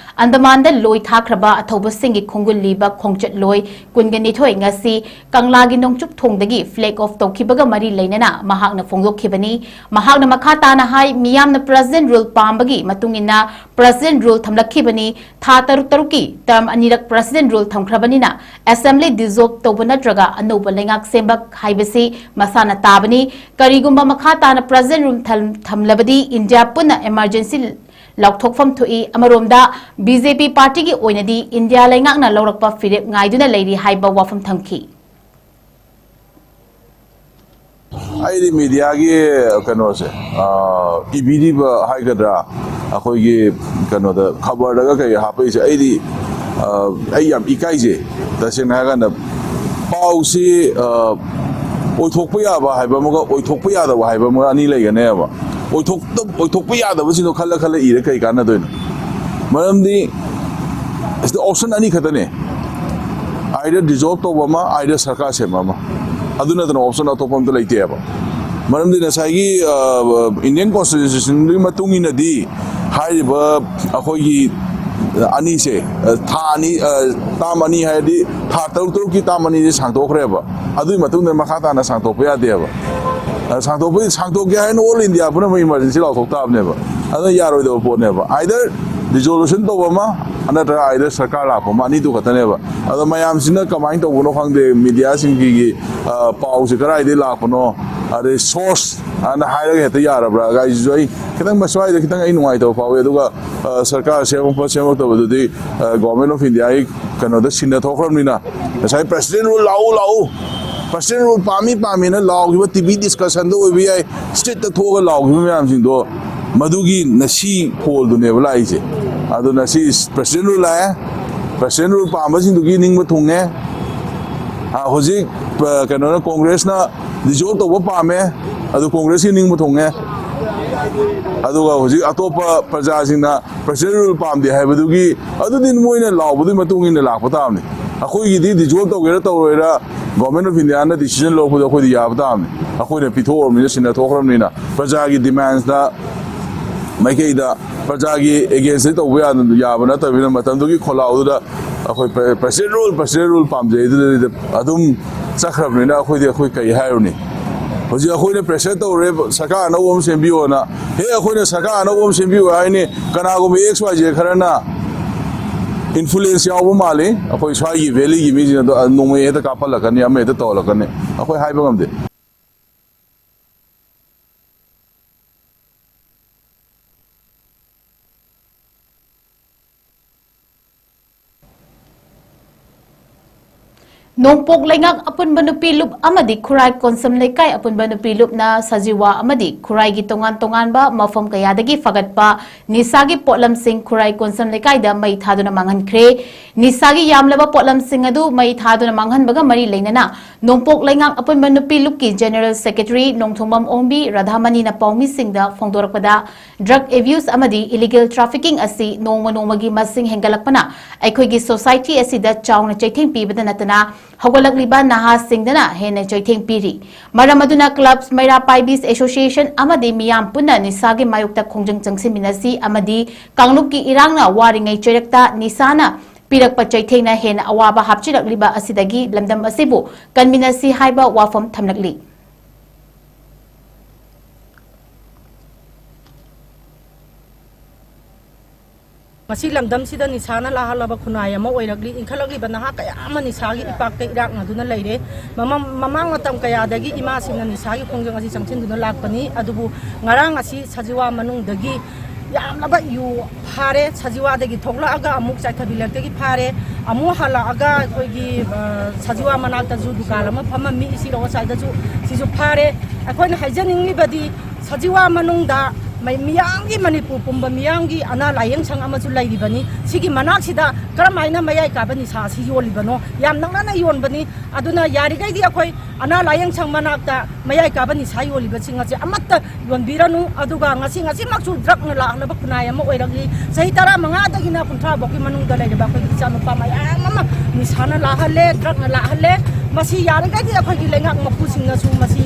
ꯑꯟꯗꯃꯥꯟꯗ ꯂꯣꯏ ꯊꯥꯈ꯭ꯔꯕ ꯑꯊꯧꯕꯁꯤꯡꯒꯤ ꯈꯣꯡꯒꯨꯜ ꯂꯤꯕ ꯈꯣꯡꯆꯠꯂꯣꯏ ꯀꯨꯟꯒ ꯅꯤꯊꯣꯏ ꯉꯁꯤ ꯀꯪꯂꯥꯒꯤ ꯅꯣꯡꯆꯨꯞ ꯊꯣꯡꯗꯒꯤ flag off ꯇꯧꯈꯤꯕꯒ ꯃꯔꯤ ꯂꯩꯅꯅ ꯃꯍꯥꯛꯅ ꯐꯣꯡꯗꯣꯛꯈꯤꯕꯅꯤ꯫ ꯃꯍꯥꯛꯅ ꯃꯈꯥ ꯇꯥꯅ ꯍꯥꯏ, ꯃꯤꯌꯥꯝꯅ President Rule ꯄꯥꯝꯕꯒꯤ ꯃꯇꯨꯡ ꯏꯟꯅ President Rule ꯊꯝꯂꯛꯈꯤꯕꯅꯤ꯫ ꯊꯥ ꯇꯔꯨꯛ ꯇꯔꯨꯛꯀꯤ term ꯑꯅꯤꯔꯛ President Rule ꯊꯝꯈ꯭ꯔꯕꯅꯤꯅ Assembly dissolve ꯇꯧꯕ ꯅꯠꯇ꯭ꯔꯒ ꯑꯅꯧꯕ ꯂꯩꯉꯥꯛ ꯁꯦꯝꯕ ꯍꯥꯏꯕꯁꯤ ꯃꯁꯥꯅ ꯇꯥꯕꯅꯤ꯫ ꯀꯔꯤꯒꯨꯝꯕ ꯃꯈꯥ ꯇꯥꯅ President Rule ꯊꯝ-, ꯊꯝꯂꯕꯗꯤ ꯏꯟꯗꯤꯌꯥ ꯄꯨꯟꯅ emergency ꯂꯥꯎꯊꯣꯛꯐꯝ ꯊꯣꯛꯏ꯫ ꯑꯃꯔꯣꯝꯗ, ꯕꯤ ꯖꯦ ꯄꯤ ꯄꯥꯔꯇꯤꯒꯤ ꯑꯣꯏꯅꯗꯤ ꯏꯟꯗꯤꯌꯥ ꯂꯩꯉꯥꯛꯅ ꯂꯧꯔꯛꯄ ꯐꯤꯔꯦꯞ ꯉꯥꯏꯗꯨꯅ ꯂꯩꯔꯤ ꯍꯥꯏꯕ ꯋꯥꯐꯝ ꯊꯝꯈꯤ꯫ ꯑꯩꯗꯤ ꯃꯤꯗꯤꯌꯥꯒꯤ ꯀꯩꯅꯣꯁꯦ, ꯑ, ꯏꯕꯤꯔꯤꯕ ꯍꯥꯏꯒꯗ꯭ꯔꯥ, ꯑꯩꯈꯣꯏꯒꯤ ꯀꯩꯅꯣꯗ ꯈꯕꯔꯗꯒ ꯀꯩ ꯍꯥꯞꯄꯛꯏꯁꯦ, ꯑꯩꯗꯤ, ꯑ, ꯑꯩ ꯌꯥꯝ ꯏꯀꯥꯏꯖꯩ꯫ ꯇꯁꯦꯡꯅ ꯍꯥꯏꯔꯀꯥꯟꯗ ꯄꯥꯎꯁꯤ, ꯑ, ꯑꯣꯏꯊꯣꯛꯄ ꯌꯥꯕ ꯍꯥꯏꯕ ꯑꯃꯒ ꯑꯣꯏꯊꯣꯛꯄ ꯌꯥꯗꯕ ꯍꯥꯏꯕ ꯑꯃꯒ ꯑꯅꯤ ꯂꯩꯒꯅꯦꯕ꯫ ꯑꯣꯏꯊꯣꯛꯇ-, ꯑꯣꯏꯊꯣꯛꯄ ꯌꯥꯗꯕꯁꯤꯡꯗꯣ ꯈꯜꯂ ꯈꯜꯂ ꯏꯔ ꯀꯩ ꯀꯥꯟꯅꯗꯣꯏꯅꯣ? ꯃꯔꯝꯗꯤ ꯁꯤꯗ option ꯑꯅꯤ ꯈꯛꯇꯅꯦ, either dissolve ꯇꯧꯕ ꯑꯃ, either ꯁꯔꯀꯥꯔ ꯁꯦꯝꯕ ꯑꯃ꯫ ꯑꯗꯨ ꯅꯠꯇꯅ option ꯑꯇꯣꯞꯄ ꯑꯝꯇ ꯂꯩꯇꯦꯕ꯫ ꯃꯔꯝꯗꯤ ꯉꯁꯥꯏꯒꯤ, ꯑ, Indian Constitution ꯗꯨꯒꯤ ꯃꯇꯨꯡ ꯏꯟꯅꯗꯤ ꯍꯥꯏꯔꯤꯕ ꯑꯩꯈꯣꯏꯒꯤ ꯑꯅꯤꯁꯦ, ꯑ, ꯊꯥ ꯑꯅꯤ, ꯑ, term ꯑꯅꯤ ꯍꯥꯏꯔꯗꯤ ꯊꯥ ꯇꯔꯨꯛ ꯇꯔꯨꯛꯀꯤ term ꯑꯅꯤꯁꯦ ꯁꯥꯡꯗꯣꯛꯈ꯭ꯔꯦꯕ꯫ ꯑꯗꯨꯒꯤ ꯃꯇꯨꯡꯗ ꯃꯈꯥ ꯇꯥꯅ ꯁꯥꯡꯗꯣꯛꯄ ꯌꯥꯗꯦꯕ꯫ ꯑ, ꯁꯥꯡꯗꯣꯛꯄ, ꯁꯥꯡꯗꯣꯛꯀꯦ ꯍꯥꯏꯅ all India ꯄꯨꯝꯅꯃꯛ emergency ꯂꯥꯎꯊꯣꯛ ꯇꯥꯕꯅꯦꯕ꯫ ꯑꯗꯨꯅ ꯌꯥꯔꯣꯏꯗꯕ ꯄꯣꯠꯅꯦꯕ꯫ Either dissolution ꯇꯧꯕ ꯑꯃ, ꯅꯠꯇ꯭ꯔꯒ either ꯁꯔꯀꯥꯔ ꯂꯥꯛꯄ ꯑꯃ, ꯑꯅꯤꯗꯨ ꯈꯛꯇꯅꯦꯕ꯫ ꯑꯗꯣ ꯃꯌꯥꯝꯁꯤꯅ ꯀꯃꯥꯏꯅ ꯇꯧꯕꯅꯣ ꯈꯪꯗꯦ, ꯃꯤꯗꯤꯌꯥꯁꯤꯡꯒꯤ, ꯑ, ꯄꯥꯎꯁꯦ ꯀꯗꯥꯏꯗꯒꯤ ꯂꯥꯛꯄꯅꯣ, ꯑꯗꯩ source ꯑꯅ ꯍꯥꯏꯔꯒ ꯍꯦꯛꯇ ꯌꯥꯔꯕ꯭ꯔꯥ ꯀꯥꯏꯁꯤꯁꯨ ꯑꯩ ꯈꯤꯇꯪ, ꯃꯁ꯭ꯋꯥꯏꯗ ꯈꯤꯇꯪ ꯑꯩ ꯅꯨꯡꯉꯥꯏꯇꯕ ꯐꯥꯎꯋꯤ꯫ ꯑꯗꯨꯒ, ꯑ, ꯁꯔꯀꯥꯔ ꯁꯦꯝꯃꯛꯄ ꯁꯦꯝꯃꯛꯇꯕꯗꯨꯗꯤ, ꯑ, Government of Indiaꯒꯤ ꯀꯩꯅꯣꯗ ꯁꯤꯟꯅ ꯊꯣꯛꯈ꯭ꯔꯕꯅꯤꯅ, ꯉꯁꯥꯏ President Rule ꯂꯥꯛꯎ, ꯂꯥꯛꯎ, President Rule ꯄꯥꯝꯃꯤ, ꯄꯥꯝꯃꯤꯅ ꯂꯥꯎꯈꯤꯕ, ꯇꯤ ꯚꯤ discussionꯗ ꯑꯣꯏꯕ ꯌꯥꯏ, streetꯇ ꯊꯣꯛꯑꯒ ꯂꯥꯎꯈꯤꯕ ꯃꯌꯥꯝꯁꯤꯡꯗꯣ, ꯃꯗꯨꯒꯤ ꯉꯁꯤ ꯐꯣꯜꯗꯨꯅꯦꯕ ꯂꯥꯛꯏꯁꯦ꯫ ꯑꯗꯨꯅ ꯁꯤ President Rule ꯂꯥꯛꯑꯦ, President Rule ꯄꯥꯝꯕꯁꯤꯡꯗꯨꯒꯤ ꯅꯤꯡꯕ ꯊꯨꯡꯉꯦ꯫ ꯑ, ꯍꯧꯖꯤꯛ, ꯑ, ꯀꯩꯅꯣꯅ, ꯀꯣꯡꯒ꯭ꯔꯦꯁꯅ dissolve ꯇꯧꯕ ꯄꯥꯝꯃꯦ, ꯑꯗꯨ ꯀꯣꯡꯒ꯭ꯔꯦꯁꯀꯤ ꯅꯤꯡꯕ ꯊꯨꯡꯉꯦ꯫ ꯑꯗꯨꯒ ꯍꯧꯖꯤꯛ ꯑꯇꯣꯞꯄ ꯄ꯭ꯔꯖꯥꯁꯤꯡꯅ President Rule ꯄꯥꯝꯗꯦ ꯍꯥꯏꯕꯗꯨꯒꯤ, ꯑꯗꯨꯗꯤ ꯃꯣꯏꯅ ꯂꯥꯎꯕꯗꯨꯒꯤ ꯃꯇꯨꯡ ꯏꯟꯅ ꯂꯥꯛꯄ ꯇꯥꯕꯅꯤ꯫ ꯑꯩꯈꯣꯏꯒꯤꯗꯤ dissolve ꯇꯧꯒꯦꯔꯥ ꯇꯧꯔꯣꯏꯔꯥ, Government of Indiaꯅ decision ꯂꯧꯔꯛꯄꯗꯣ ꯑꯩꯈꯣꯏꯗꯤ ꯌꯥꯕ ꯇꯥꯕꯅꯤ꯫ ꯑꯩꯈꯣꯏꯅ ꯄꯤꯊꯣꯛꯑꯕꯅꯤꯅ, ꯁꯤꯟꯅꯊꯣꯛꯈ꯭ꯔꯕꯅꯤꯅ, ꯄ꯭ꯔꯖꯥꯒꯤ demandsꯇ ꯃꯥꯏꯀꯩꯗ, ꯄ꯭ꯔꯖꯥꯒꯤ againstꯇ ꯇꯧꯕ ꯌꯥ-, ꯌꯥꯕ ꯅꯠꯇꯕꯅꯤꯅ, ꯃꯇꯝꯗꯨꯒꯤ ꯈꯣꯜꯂꯥꯎꯗꯨꯗ ꯑꯩꯈꯣꯏ pre-, President Rule, President Rule ꯄꯥꯝꯖꯩ, ꯑꯗꯨꯗ ꯑꯗꯨꯝ ꯆꯠꯈ꯭ꯔꯕꯅꯤꯅ ꯑꯩꯈꯣꯏꯗꯤ, ꯑꯩꯈꯣꯏ ꯀꯔꯤ ꯍꯥꯏꯔꯨꯅꯤ? ꯍꯧꯖꯤꯛ ꯑꯩꯈꯣꯏꯅ pressure ꯇꯧꯔꯦ, ꯁꯔꯀꯥꯔ ꯑꯅꯧꯕ ꯑꯃ ꯁꯦꯝꯕꯤꯌꯣꯅ꯫ ꯍꯦ, ꯑꯩꯈꯣꯏꯅ ꯁꯔꯀꯥꯔ ꯑꯅꯧꯕ ꯑꯃ ꯁꯦꯝꯕꯤꯌꯣ ꯍꯥꯏꯅꯤ, ꯀꯅꯥꯒꯨꯝꯕ X Y Z ꯈꯔꯅ ꯏꯟꯐ꯭ꯂꯨꯌꯦꯟꯁ ꯌꯥꯎꯕ ꯃꯥꯜꯂꯤ꯫ ꯑꯩꯈꯣꯏ ꯁ꯭ꯋꯥꯏꯒꯤ ꯚꯦꯂꯤꯒꯤ ꯃꯤꯁꯤꯡ ꯑꯗꯣ ꯅꯣꯡꯃꯩ ꯍꯦꯛꯇ ꯀꯥꯞꯍꯜꯂꯛꯀꯅꯤ, ꯑꯃ ꯍꯦꯛꯇ ꯇꯧꯍꯜꯂꯛꯀꯅꯤ, ꯑꯩꯈꯣꯏ ꯍꯥꯏꯕ ꯉꯝꯗꯦ꯫ ꯅꯣꯡꯄꯣꯛ ꯂꯩꯉꯥꯛ ꯑꯄꯨꯟꯕ ꯅꯨꯄꯤ ꯂꯨꯞ ꯑꯃꯗꯤ ꯈꯨꯔꯥꯏ ꯀꯣꯟꯁꯝ ꯂꯩꯀꯥꯏ ꯑꯄꯨꯟꯕ ꯅꯨꯄꯤ ꯂꯨꯞꯅ ꯁꯖꯤꯋꯥ ꯑꯃꯗꯤ ꯈꯨꯔꯥꯏꯒꯤ ꯇꯣꯉꯥꯟ ꯇꯣꯉꯥꯟꯕ ꯃꯐꯝ ꯀꯌꯥꯗꯒꯤ ꯐꯒꯠꯄ ꯅꯤꯁꯥꯒꯤ ꯄꯣꯠꯂꯝꯁꯤꯡ ꯈꯨꯔꯥꯏ ꯀꯣꯟꯁꯝ ꯂꯩꯀꯥꯏꯗ ꯃꯩ ꯊꯥꯗꯨꯅ ꯃꯥꯡꯍꯟꯈ꯭ꯔꯦ꯫ ꯅꯤꯁꯥꯒꯤ ꯌꯥꯝꯂꯕ ꯄꯣꯠꯂꯝꯁꯤꯡ ꯑꯗꯨ ꯃꯩ ꯊꯥꯗꯨꯅ ꯃꯥꯡꯍꯟꯕꯒ ꯃꯔꯤ ꯂꯩꯅꯅ ꯅꯣꯡꯄꯣꯛ ꯂꯩꯉꯥꯛ ꯑꯄꯨꯟꯕ ꯅꯨꯄꯤ ꯂꯨꯞꯀꯤ ꯖꯦꯅꯦꯔꯦꯜ ꯁꯦꯀ꯭ꯔꯦꯇꯔꯤ ꯅꯣꯡꯊꯣꯡꯕꯝ ꯑꯣꯡꯕꯤ ꯔꯥꯙꯥꯃꯅꯤꯅ ꯄꯥꯎꯃꯤꯁꯤꯡꯗ ꯐꯣꯡꯗꯣꯔꯛꯄꯗ, ꯗ꯭ꯔꯒ ꯑꯦꯕ꯭ꯌꯨꯁ ꯑꯃꯗꯤ ꯏꯂꯤꯒꯦꯜ ꯇ꯭ꯔꯥꯐꯤꯀꯤꯡ ꯑꯁꯤ ꯅꯣꯡꯃ ꯅꯣꯡꯃꯒꯤ ꯃꯁꯤꯡ ꯍꯦꯟꯒꯠꯂꯛꯄꯅ ꯑꯩꯈꯣꯏꯒꯤ ꯁꯣꯁꯥꯏꯇꯤ ꯑꯁꯤꯗ ꯆꯥꯎꯅ ꯆꯩꯊꯦꯡ ꯄꯤꯕꯗ ꯅꯠꯇꯅ ꯍꯧꯒꯠꯂꯛꯂꯤꯕ ꯅꯍꯥꯁꯤꯡꯗꯅ ꯍꯦꯟꯅ ꯆꯩꯊꯦꯡ ꯄꯤꯔꯤ꯫ ꯃꯔꯝ ꯑꯗꯨꯅ ꯀ꯭ꯂꯕꯁ, ꯃꯩꯔꯥ ꯄꯥꯏꯕꯤꯁ ꯑꯦꯁꯣꯁꯤꯌꯦꯁꯟ ꯑꯃꯗꯤ ꯃꯤꯌꯥꯝ ꯄꯨꯟꯅ ꯅꯤꯁꯥꯒꯤ ꯃꯥꯌꯣꯛꯇ ꯈꯣꯡꯖꯪ ꯆꯪꯁꯤꯟꯃꯤꯟꯅꯁꯤ ꯑꯃꯗꯤ ꯀꯥꯡꯂꯨꯞꯀꯤ ꯏꯔꯥꯡꯅ ꯋꯥꯔꯤꯉꯩ ꯆꯩꯔꯛꯇ ꯅꯤꯁꯥꯅ ꯄꯤꯔꯛꯄ ꯆꯩꯊꯦꯡꯅ ꯍꯦꯟꯅ ꯑꯋꯥꯕ ꯍꯥꯞꯆꯤꯜꯂꯛꯂꯤꯕ ꯑꯁꯤꯗꯒꯤ ꯂꯝꯗꯝ ꯑꯁꯤꯕꯨ ꯀꯟꯃꯤꯟꯅꯁꯤ ꯍꯥꯏꯕ ꯋꯥꯐꯝ ꯊꯝꯂꯛꯂꯤ꯫ ꯃꯁꯤ ꯂꯝꯗꯝꯁꯤꯗ ꯅꯤꯁꯥꯅ ꯂꯥꯍꯜꯂꯕ ꯈꯨꯟꯅꯥꯏ ꯑꯃ ꯑꯣꯏꯔꯛꯂꯤ꯫ ꯏꯟꯈꯠꯂꯛꯂꯤꯕ ꯅꯍꯥ ꯀꯌꯥ ꯑꯃ ꯅꯤꯁꯥꯒꯤ ꯏꯄꯥꯛꯇ ꯏꯔꯥꯛꯅꯗꯨꯅ ꯂꯩꯔꯦ꯫ ꯃꯃꯥꯡ, ꯃꯃꯥꯡ ꯃꯇꯝ ꯀꯌꯥꯗꯒꯤ ꯏꯃꯥꯁꯤꯡꯅ ꯅꯤꯁꯥꯒꯤ ꯈꯣꯡꯖꯪ ꯑꯁꯤ ꯆꯪꯁꯤꯟꯗꯨꯅ ꯂꯥꯛꯄꯅꯤ꯫ ꯑꯗꯨꯕꯨ ꯉꯔꯥꯡ ꯑꯁꯤ ꯁꯖꯤꯋꯥ ꯃꯅꯨꯡꯗꯒꯤ ꯌꯥꯝꯂꯕ ꯌꯨ ꯐꯥꯔꯦ꯫ ꯁꯖꯤꯋꯥꯗꯒꯤ ꯊꯣꯛꯂꯛꯑꯒ ꯑꯃꯨꯛ ꯆꯥꯏꯊꯕꯤ ꯂꯦꯛꯇꯒꯤ ꯐꯥꯔꯦ꯫ ꯑꯃꯨꯛ ꯍꯜꯂꯛꯑꯒ ꯑꯩꯈꯣꯏꯒꯤ, ꯑ, ꯁꯖꯤꯋꯥ ꯃꯅꯥꯛꯇꯁꯨ ꯗꯨꯀꯥꯟ ꯑꯃ ꯐꯝꯃꯝꯃꯤ, ꯏꯁꯤꯔꯣ ꯑꯁ꯭ꯋꯥꯏꯗꯁꯨ ꯁꯤꯁꯨ ꯐꯥꯔꯦ꯫ ꯑꯩꯈꯣꯏꯅ ꯍꯥꯏꯖꯅꯤꯡꯂꯤꯕꯗꯤ ꯁꯖꯤꯋꯥ ꯃꯅꯨꯡꯗ ꯃꯩ-, ꯃꯤꯌꯥꯝꯒꯤ, ꯃꯅꯤꯄꯨꯔ ꯄꯨꯝꯕ ꯃꯤꯌꯥꯝꯒꯤ ꯑꯅꯥ ꯂꯥꯌꯦꯡ ꯁꯪ ꯑꯃꯁꯨ ꯂꯩꯔꯤꯕꯅꯤ꯫ ꯁꯤꯒꯤ ꯃꯅꯥꯛꯁꯤꯗ ꯀꯔꯝꯍꯥꯏꯅ ꯃꯌꯥꯏ ꯀꯥꯕ ꯅꯤꯁꯥ ꯑꯁꯤ ꯌꯣꯜꯂꯤꯕꯅꯣ? ꯌꯥꯝ ꯅꯛꯅꯅ ꯌꯣꯟꯕꯅꯤ꯫ ꯑꯗꯨꯅ ꯌꯥꯔꯤꯈꯩꯗꯤ ꯑꯩꯈꯣꯏ ꯑꯅꯥ ꯂꯥꯌꯦꯡ ꯁꯪ ꯃꯅꯥꯛꯇ ꯃꯌꯥꯏ ꯀꯥꯕ ꯅꯤꯁꯥ ꯌꯣꯜꯂꯤꯕꯁꯤꯡ ꯑꯁꯦ ꯑꯃꯠꯇ ꯌꯣꯟꯕꯤꯔꯅꯨ꯫ ꯑꯗꯨꯒ ꯉꯁꯤ, ꯉꯁꯤꯃꯛꯁꯨ ꯗ꯭ꯔꯛꯅ ꯂꯥꯛꯂꯕ ꯈꯨꯟꯅꯥꯏ ꯑꯃ ꯑꯣꯏꯔꯛꯂꯤ꯫ ꯆꯍꯤ ꯇꯔꯥꯃꯉꯥꯗꯒꯤꯅ ꯀꯨꯟꯊ꯭ꯔꯥ ꯐꯥꯎꯒꯤ ꯃꯅꯨꯡꯗ ꯂꯩꯔꯤꯕ ꯑꯩꯈꯣꯏꯒꯤ ꯏꯆꯥꯅꯨꯄꯥ ꯃꯌꯥꯝ ꯑꯃ ꯅꯤꯁꯥꯅ ꯂꯥꯛꯍꯜꯂꯦ, ꯗ꯭ꯔꯛꯅ ꯂꯥꯛꯍꯜꯂꯦ꯫ ꯃꯁꯤ ꯌꯥꯔꯤꯈꯩꯗꯤ ꯑꯩꯈꯣꯏꯒꯤ ꯂꯩꯉꯥꯛ ꯃꯄꯨꯁꯤꯡꯅꯁꯨ ꯃꯁꯤ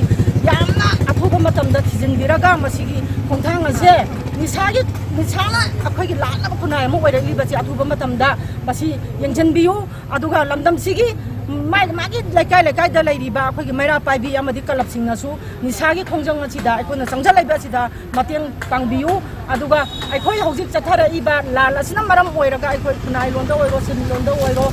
ꯌꯥꯝꯅ ꯑꯊꯨꯕ ꯃꯇꯝꯗ ꯊꯤꯖꯤꯟꯕꯤꯔꯒ ꯃꯁꯤꯒꯤ ꯈꯣꯡꯊꯥꯡ ꯑꯁꯦ ꯅꯤꯁꯥꯒꯤ, ꯅꯤꯁꯥꯅ ꯑꯩꯈꯣꯏꯒꯤ ꯂꯥꯛꯅꯕ ꯈꯨꯟꯅꯥꯏ ꯑꯃ ꯑꯣꯏꯔꯛꯂꯤꯕꯁꯦ ꯑꯊꯨꯕ ꯃꯇꯝꯗ ꯃꯁꯤ ꯌꯦꯡꯁꯤꯟꯕꯤꯌꯨ꯫ ꯑꯗꯨꯒ ꯂꯝꯗꯝꯁꯤꯒꯤ ꯃꯥꯏ ꯃꯥꯒꯤ ꯂꯩꯀꯥꯏ ꯂꯩꯀꯥꯏꯗ ꯂꯩꯔꯤꯕ ꯑꯩꯈꯣꯏꯒꯤ ꯃꯩꯔꯥ ꯄꯥꯏꯕꯤ ꯑꯃꯗꯤ ꯀ꯭ꯂꯕꯁꯤꯡꯅꯁꯨ ꯅꯤꯁꯥꯒꯤ ꯈꯣꯡꯖꯪ ꯑꯁꯤꯗ ꯑꯩꯈꯣꯏꯅ ꯆꯪꯁꯤꯜꯂꯛꯏꯕ ꯑꯁꯤꯗ ꯃꯇꯦꯡ ꯄꯥꯡꯕꯤꯌꯨ꯫ ꯑꯗꯨꯒ ꯑꯩꯈꯣꯏ ꯍꯧꯖꯤꯛ ꯆꯠꯊꯔꯛꯏꯕ ꯂꯥꯟ ꯑꯁꯤꯅ ꯃꯔꯝ ꯑꯣꯏꯔꯒ ꯑꯩꯈꯣꯏ ꯈꯨꯟꯅꯥꯏꯂꯣꯟꯗ ꯑꯣꯏꯔꯣ, ꯁꯤꯟꯃꯤꯠꯂꯣꯟꯗ ꯑꯣꯏꯔꯣ,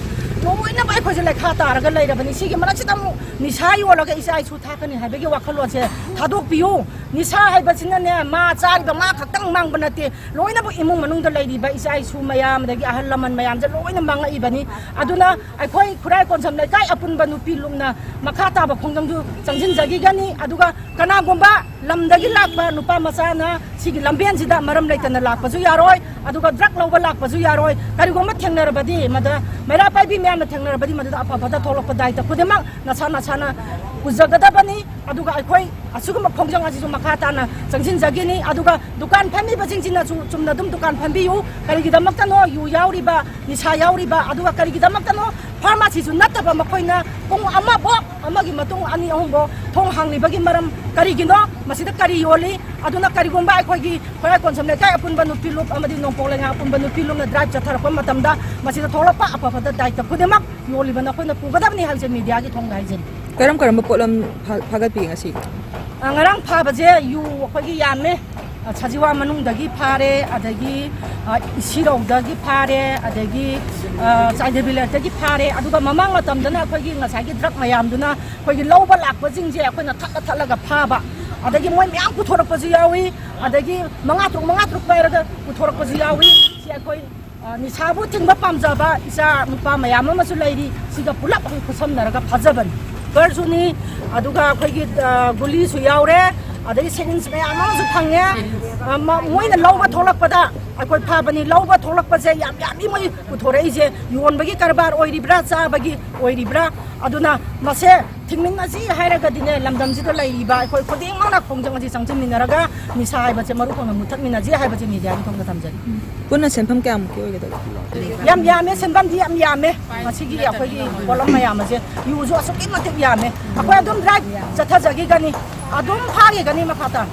ꯂꯣꯏꯅꯃꯛ ꯑꯩꯈꯣꯏꯁꯦ ꯂꯩꯈꯥ ꯇꯥꯔꯒ ꯂꯩꯔꯕꯅꯤ꯫ ꯁꯤꯒꯤ ꯃꯔꯛꯁꯤꯗ ꯑꯃꯨꯛ ꯅꯤꯁꯥ ꯌꯣꯜꯂꯒ ꯏꯆꯥ ꯏꯁꯨ ꯊꯥꯛꯀꯅꯤ ꯍꯥꯏꯕꯒꯤ ꯋꯥꯈꯜꯂꯣꯟꯁꯦ ꯊꯥꯗꯣꯛꯄꯤꯌꯨ꯫ ꯅꯤꯁꯥ ꯍꯥꯏꯕꯁꯤꯅꯅꯦ, ꯃꯥ ꯆꯥꯔꯤꯕ ꯃꯥ ꯈꯛꯇꯪ ꯃꯥꯡꯕ ꯅꯠꯇꯦ, ꯂꯣꯏꯅꯃꯛ ꯏꯃꯨꯡ ꯃꯅꯨꯡꯗ ꯂꯩꯔꯤꯕ ꯏꯆꯥ ꯏꯁꯨ ꯃꯌꯥꯝ, ꯑꯗꯒꯤ ꯑꯍꯜ ꯂꯃꯟ ꯃꯌꯥꯝꯁꯦ ꯂꯣꯏꯅ ꯃꯥꯡꯉꯛꯏꯕꯅꯤ꯫ ꯑꯗꯨꯅ ꯑꯩꯈꯣꯏ ꯈꯨꯔꯥꯏ ꯀꯣꯟꯁꯝ ꯂꯩꯀꯥꯏ ꯑꯄꯨꯟꯕ ꯅꯨꯄꯤ ꯂꯨꯞꯅ ꯃꯈꯥ ꯇꯥꯕ ꯈꯣꯡꯖꯪꯁꯨ ꯆꯪꯁꯤꯟꯖꯈꯤꯒꯅꯤ꯫ ꯑꯗꯨꯒ ꯀꯅꯥꯒꯨꯝꯕ ꯂꯝꯗꯒꯤ ꯂꯥꯛꯄ ꯅꯨꯄꯥ ꯃꯆꯥꯅ ꯁꯤꯒꯤ ꯂꯝꯕꯦꯟꯁꯤꯗ ꯃꯔꯝ ꯂꯩꯇꯅ ꯂꯥꯛꯄꯁꯨ ꯌꯥꯔꯣꯏ꯫ ꯑꯗꯨꯒ ꯗ꯭ꯔꯒ ꯂꯧꯕ ꯂꯥꯛꯄꯁꯨ ꯌꯥꯔꯣꯏ꯫ ꯀꯔꯤꯒꯨꯝꯕ ꯊꯦꯡꯅꯔꯕꯗꯤ, ꯃꯗ ꯃꯩꯔꯥ ꯄꯥꯏꯕꯤ ꯃꯌꯥꯝꯅ ꯊꯦꯡꯅꯔꯕꯗꯤ, ꯃꯗꯨꯗ ꯑꯐ ꯐꯠꯇ ꯊꯣꯛꯂꯛꯄ ꯗꯥꯏꯇ ꯈꯨꯗꯤꯡꯃꯛ ꯅꯁꯥ ꯅꯁꯥꯅ ꯄꯨꯖꯒꯗꯕꯅꯤ꯫ ꯑꯗꯨꯒ ꯑꯩꯈꯣꯏ ꯑꯁꯤꯒꯨꯝꯕ ꯈꯣꯡꯖꯪ ꯑꯁꯤꯁꯨ ꯃꯈꯥ ꯇꯥꯅ ꯆꯪꯁꯤꯟꯖꯈꯤꯅꯤ꯫ ꯑꯗꯨꯒ ꯗꯨꯀꯥꯟ ꯐꯝꯃꯤꯕꯁꯤꯡꯁꯤꯅꯁꯨ ꯆꯨꯝꯅ ꯑꯗꯨꯝ ꯗꯨꯀꯥꯟ ꯐꯝꯕꯤꯌꯨ꯫ ꯀꯔꯤꯒꯤꯗꯃꯛꯇꯅꯣ ꯌꯨ ꯌꯥꯎꯔꯤꯕ, ꯅꯤꯁꯥ ꯌꯥꯎꯔꯤꯕ, ꯑꯗꯨꯒ ꯀꯔꯤꯒꯤꯗꯃꯛꯇꯅꯣ ꯐꯥꯔꯃꯥꯁꯤꯁꯨ ꯅꯠꯇꯕ ꯃꯈꯣꯏꯅ ꯄꯨꯡ ꯑꯃꯐꯥꯎ, ꯑꯃꯒꯤ ꯃꯇꯨꯡ ꯑꯅꯤ ꯑꯍꯨꯝꯐꯥꯎ ꯊꯣꯡ ꯍꯥꯡꯂꯤꯕꯒꯤ ꯃꯔꯝ ꯀꯔꯤꯒꯤꯅꯣ? ꯃꯁꯤꯗ ꯀꯔꯤ ꯌꯣꯜꯂꯤ? ꯑꯗꯨꯅ ꯀꯔꯤꯒꯨꯝꯕ ꯑꯩꯈꯣꯏꯒꯤ ꯈꯨꯔꯥꯏ ꯀꯣꯟꯁꯝ ꯂꯩꯀꯥꯏ ꯑꯄꯨꯟꯕ ꯅꯨꯄꯤ ꯂꯨꯞ ꯑꯃꯗꯤ ꯅꯣꯡꯄꯣꯛ ꯂꯩꯉꯥꯛ ꯑꯄꯨꯟꯕ ꯅꯨꯄꯤ ꯂꯨꯞꯅ ꯗ꯭ꯔꯥꯏꯚ ꯆꯠꯊꯔꯛꯄ ꯃꯇꯝꯗ ꯃꯁꯤꯗ ꯊꯣꯛꯂꯛꯄ ꯑꯐ ꯐꯠꯇ ꯗꯥꯏꯇ ꯈꯨꯗꯤꯡꯃꯛ ꯌꯣꯜꯂꯤꯕ ꯅꯈꯣꯏꯅ ꯄꯨꯒꯗꯕꯅꯤ ꯍꯥꯏꯕꯁꯦ ꯃꯤꯗꯤꯌꯥꯒꯤ ꯊꯣꯡꯗ ꯍꯥꯏꯖꯔꯤ꯫ ꯀꯔꯝ ꯀꯔꯝꯕ ꯄꯣꯠꯂꯝ ꯐꯥ-, ꯐꯥꯒꯠꯄꯤ ꯉꯁꯤ? ꯑ, ꯉꯔꯥꯡ ꯐꯥꯕꯁꯦ ꯌꯨ ꯑꯩꯈꯣꯏꯒꯤ ꯌꯥꯝꯃꯦ꯫ ꯑ, ꯁꯖꯤꯋꯥ ꯃꯅꯨꯡꯗꯒꯤ ꯐꯥꯔꯦ, ꯑꯗꯒꯤ, ꯑ, ꯏꯁꯤꯔꯧꯗꯒꯤ ꯐꯥꯔꯦ, ꯑꯗꯒꯤ, ꯑ, ꯆꯥꯏꯗꯦꯕꯤꯂꯦꯠꯇꯒꯤ ꯐꯥꯔꯦ꯫ ꯑꯗꯨꯒ ꯃꯃꯥꯡ ꯃꯇꯝꯗꯅ ꯑꯩꯈꯣꯏꯒꯤ ꯉꯁꯥꯏꯒꯤ ꯗ꯭ꯔꯒ ꯃꯌꯥꯝꯗꯨꯅ ꯑꯩꯈꯣꯏꯒꯤ ꯂꯧꯕ ꯂꯥꯛꯄꯁꯤꯡꯁꯦ ꯑꯩꯈꯣꯏꯅ ꯊꯠꯂ ꯊꯠꯂꯒ ꯐꯥꯕ, ꯑꯗꯒꯤ ꯃꯣꯏ ꯃꯌꯥꯝ ꯄꯨꯊꯣꯔꯛꯄꯁꯨ ꯌꯥꯎꯏ, ꯑꯗꯒꯤ ꯃꯉꯥ ꯇꯔꯨꯛ, ꯃꯉꯥ ꯇꯔꯨꯛ ꯄꯥꯏꯔꯒ ꯄꯨꯊꯣꯔꯛꯄꯁꯨ ꯌꯥꯎꯏ꯫ ꯁꯤ ꯑꯩꯈꯣꯏ ꯑ, ꯅꯤꯁꯥꯕꯨ ꯊꯤꯡꯕ ꯄꯥꯝꯖꯕ ꯏꯆꯥ ꯅꯨꯄꯥ ꯃꯌꯥꯝ ꯑꯃꯁꯨ ꯂꯩꯔꯤ꯫ ꯁꯤꯒ ꯄꯨꯂꯞ ꯑꯩꯈꯣꯏ ꯈꯨꯠꯁꯝꯅꯔꯒ ꯐꯥꯖꯕꯅꯤ꯫ ꯀꯔꯁꯨꯅꯤ, ꯑꯗꯨꯒ ꯑꯩꯈꯣꯏꯒꯤ, ꯑ, ꯒꯨꯂꯤꯁꯨ ꯌꯥꯎꯔꯦ, ꯑꯗꯒꯤ ꯁꯤꯔꯤꯟꯁ ꯃꯌꯥꯝ ꯑꯃꯁꯨ ꯐꯪꯉꯦ꯫ ꯑ, ꯃ-, ꯃꯣꯏꯅ ꯂꯧꯕ ꯊꯣꯛꯂꯛꯄꯗ ꯑꯩꯈꯣꯏ ꯐꯥꯕꯅꯤ꯫ ꯂꯧꯕ ꯊꯣꯛꯂꯛꯄꯁꯦ ꯌꯥꯝ ꯌꯥꯝꯃꯤ ꯃꯣꯏ ꯄꯨꯊꯣꯔꯛꯏꯁꯦ꯫ ꯌꯣꯟꯕꯒꯤ ꯀꯔꯕꯥꯔ ꯑꯣꯏꯔꯤꯕ꯭ꯔꯥ, ꯆꯥꯕꯒꯤ ꯑꯣꯏꯔꯤꯕ꯭ꯔꯥ? ꯑꯗꯨꯅ ꯃꯁꯦ ꯊꯤꯡꯃꯤꯟꯅꯁꯤ ꯍꯥꯏꯔꯒꯗꯤꯅꯦ, ꯂꯝꯗꯝꯁꯤꯗ ꯂꯩꯔꯤꯕ ꯑꯩꯈꯣꯏ ꯈꯨꯗꯤꯡꯃꯛꯅ ꯈꯣꯡꯖꯪ ꯑꯁꯤ ꯆꯪꯁꯤꯟꯃꯤꯟꯅꯔꯒ ꯅꯤꯁꯥ ꯍꯥꯏꯕꯁꯦ ꯃꯔꯨ ꯐꯪꯅ ꯃꯨꯊꯠꯃꯤꯟꯅꯁꯤ ꯍꯥꯏꯕꯁꯦ ꯃꯤꯗꯤꯌꯥꯒꯤ ꯊꯣꯡꯗ ꯊꯝꯖꯔꯤ꯫ ꯄꯨꯟꯅ ꯁꯦꯟꯐꯝ ꯀꯌꯥꯃꯨꯛꯀꯤ ꯑꯣꯏꯒꯗꯒꯦ? ꯌꯥꯝ ꯌꯥꯝꯃꯦ, ꯁꯦꯟꯐꯝꯗꯤ ꯌꯥꯝ ꯌꯥꯝꯃꯦ꯫ ꯃꯁꯤꯒꯤ ꯑꯩꯈꯣꯏꯒꯤ ꯄꯣꯠꯂꯝ ꯃꯌꯥꯝ ꯑꯁꯦ, ꯌꯨꯁꯨ ꯑꯁꯨꯛꯀꯤ ꯃꯇꯤꯛ ꯌꯥꯝꯃꯦ꯫ ꯑꯩꯈꯣꯏ ꯑꯗꯨꯝ ꯗ꯭ꯔꯥꯏꯚ ꯆꯠꯊꯖꯈꯤꯒꯅꯤ, ꯑꯗꯨꯝ ꯐꯥꯈꯤꯒꯅꯤ ꯃꯈꯥ ꯇꯥꯅ꯫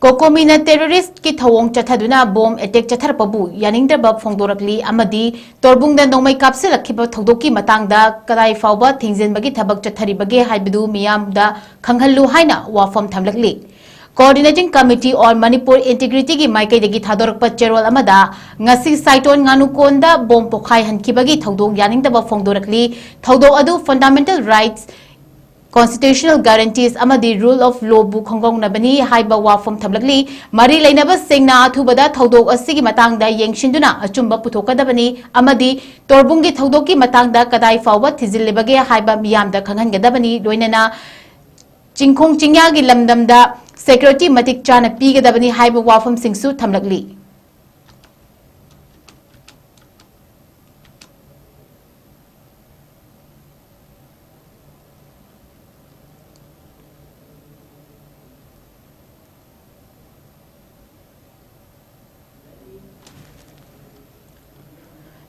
ꯀꯣꯀꯣꯃꯤꯅ ꯇꯦꯔꯣꯔꯤꯁ꯭ꯠꯀꯤ ꯊꯧꯑꯣꯡ ꯆꯠꯊꯗꯨꯅ ꯕꯣꯝ ꯑꯦꯇꯦꯛ ꯆꯠꯊꯔꯛꯄꯕꯨ ꯌꯥꯅꯤꯡꯗ꯭ꯔꯕ ꯐꯣꯡꯗꯣꯔꯛꯂꯤ ꯑꯃꯗꯤ ꯇꯣꯔꯕꯨꯡꯗ ꯅꯣꯡꯃꯩ ꯀꯥꯞꯁꯤꯜꯂꯛꯈꯤꯕ ꯊꯧꯗꯣꯛꯀꯤ ꯃꯇꯥꯡꯗ ꯀꯗꯥꯏ ꯐꯥꯎꯕ ꯊꯤꯡꯖꯤꯟꯕꯒꯤ ꯊꯕꯛ ꯆꯠꯊꯔꯤꯕꯒꯦ ꯍꯥꯏꯕꯗꯨ ꯃꯤꯌꯥꯝꯗ ꯈꯪꯍꯜꯂꯨ ꯍꯥꯏꯅ ꯋꯥꯐꯝ ꯊꯝꯂꯛꯂꯤ꯫ Coordinating Committee on Manipur Integrityꯒꯤ ꯃꯥꯏꯀꯩꯗꯒꯤ ꯊꯥꯗꯣꯔꯛꯄ ꯆꯦꯔꯣꯜ ꯑꯃꯗ ꯉꯁꯤ ꯁꯥꯏꯇꯣꯟ ꯉꯥꯅꯨꯀꯣꯟꯗ ꯕꯣꯝ ꯄꯣꯈꯥꯏꯍꯟꯈꯤꯕꯒꯤ ꯊꯧꯗꯣꯛ ꯌꯥꯅꯤꯡꯗꯕ ꯐꯣꯡꯗꯣꯔꯛꯂꯤ꯫ ꯊꯧꯗꯣꯛ ꯑꯗꯨ fundamental rights, constitutional guarantees ꯑꯃꯗꯤ rule of lawꯕꯨ ꯈꯣꯡꯒꯧꯅꯕꯅꯤ ꯍꯥꯏꯕ ꯋꯥꯐꯝ ꯊꯝꯂꯛꯂꯤ꯫ ꯃꯔꯤ ꯂꯩꯅꯕꯁꯤꯡꯅ ꯑꯊꯨꯕꯗ ꯊꯧꯗꯣꯛ ꯑꯁꯤꯒꯤ ꯃꯇꯥꯡꯗ ꯌꯦꯡꯁꯤꯟꯗꯨꯅ ꯑꯆꯨꯝꯕ ꯄꯨꯊꯣꯛꯀꯗꯕꯅꯤ ꯑꯃꯗꯤ ꯇꯣꯔꯕꯨꯡꯒꯤ ꯊꯧꯗꯣꯛꯀꯤ ꯃꯇꯥꯡꯗ ꯀꯗꯥꯏ ꯐꯥꯎꯕ ꯊꯤꯖꯤꯜꯂꯤꯕꯒꯦ ꯍꯥꯏꯕ ꯃꯤꯌꯥꯝꯗ ꯈꯪꯍꯟꯒꯗꯕꯅꯤ꯫ ꯂꯣꯏꯅꯅ ꯆꯤꯡꯈꯣꯡ ꯆꯤꯡꯌꯥꯒꯤ ꯂꯝꯗꯝꯗ security ꯃꯇꯤꯛ ꯆꯥꯅ ꯄꯤꯒꯗꯕꯅꯤ ꯍꯥꯏꯕ ꯋꯥꯐꯝꯁꯤꯡꯁꯨ ꯊꯝꯂꯛꯂꯤ꯫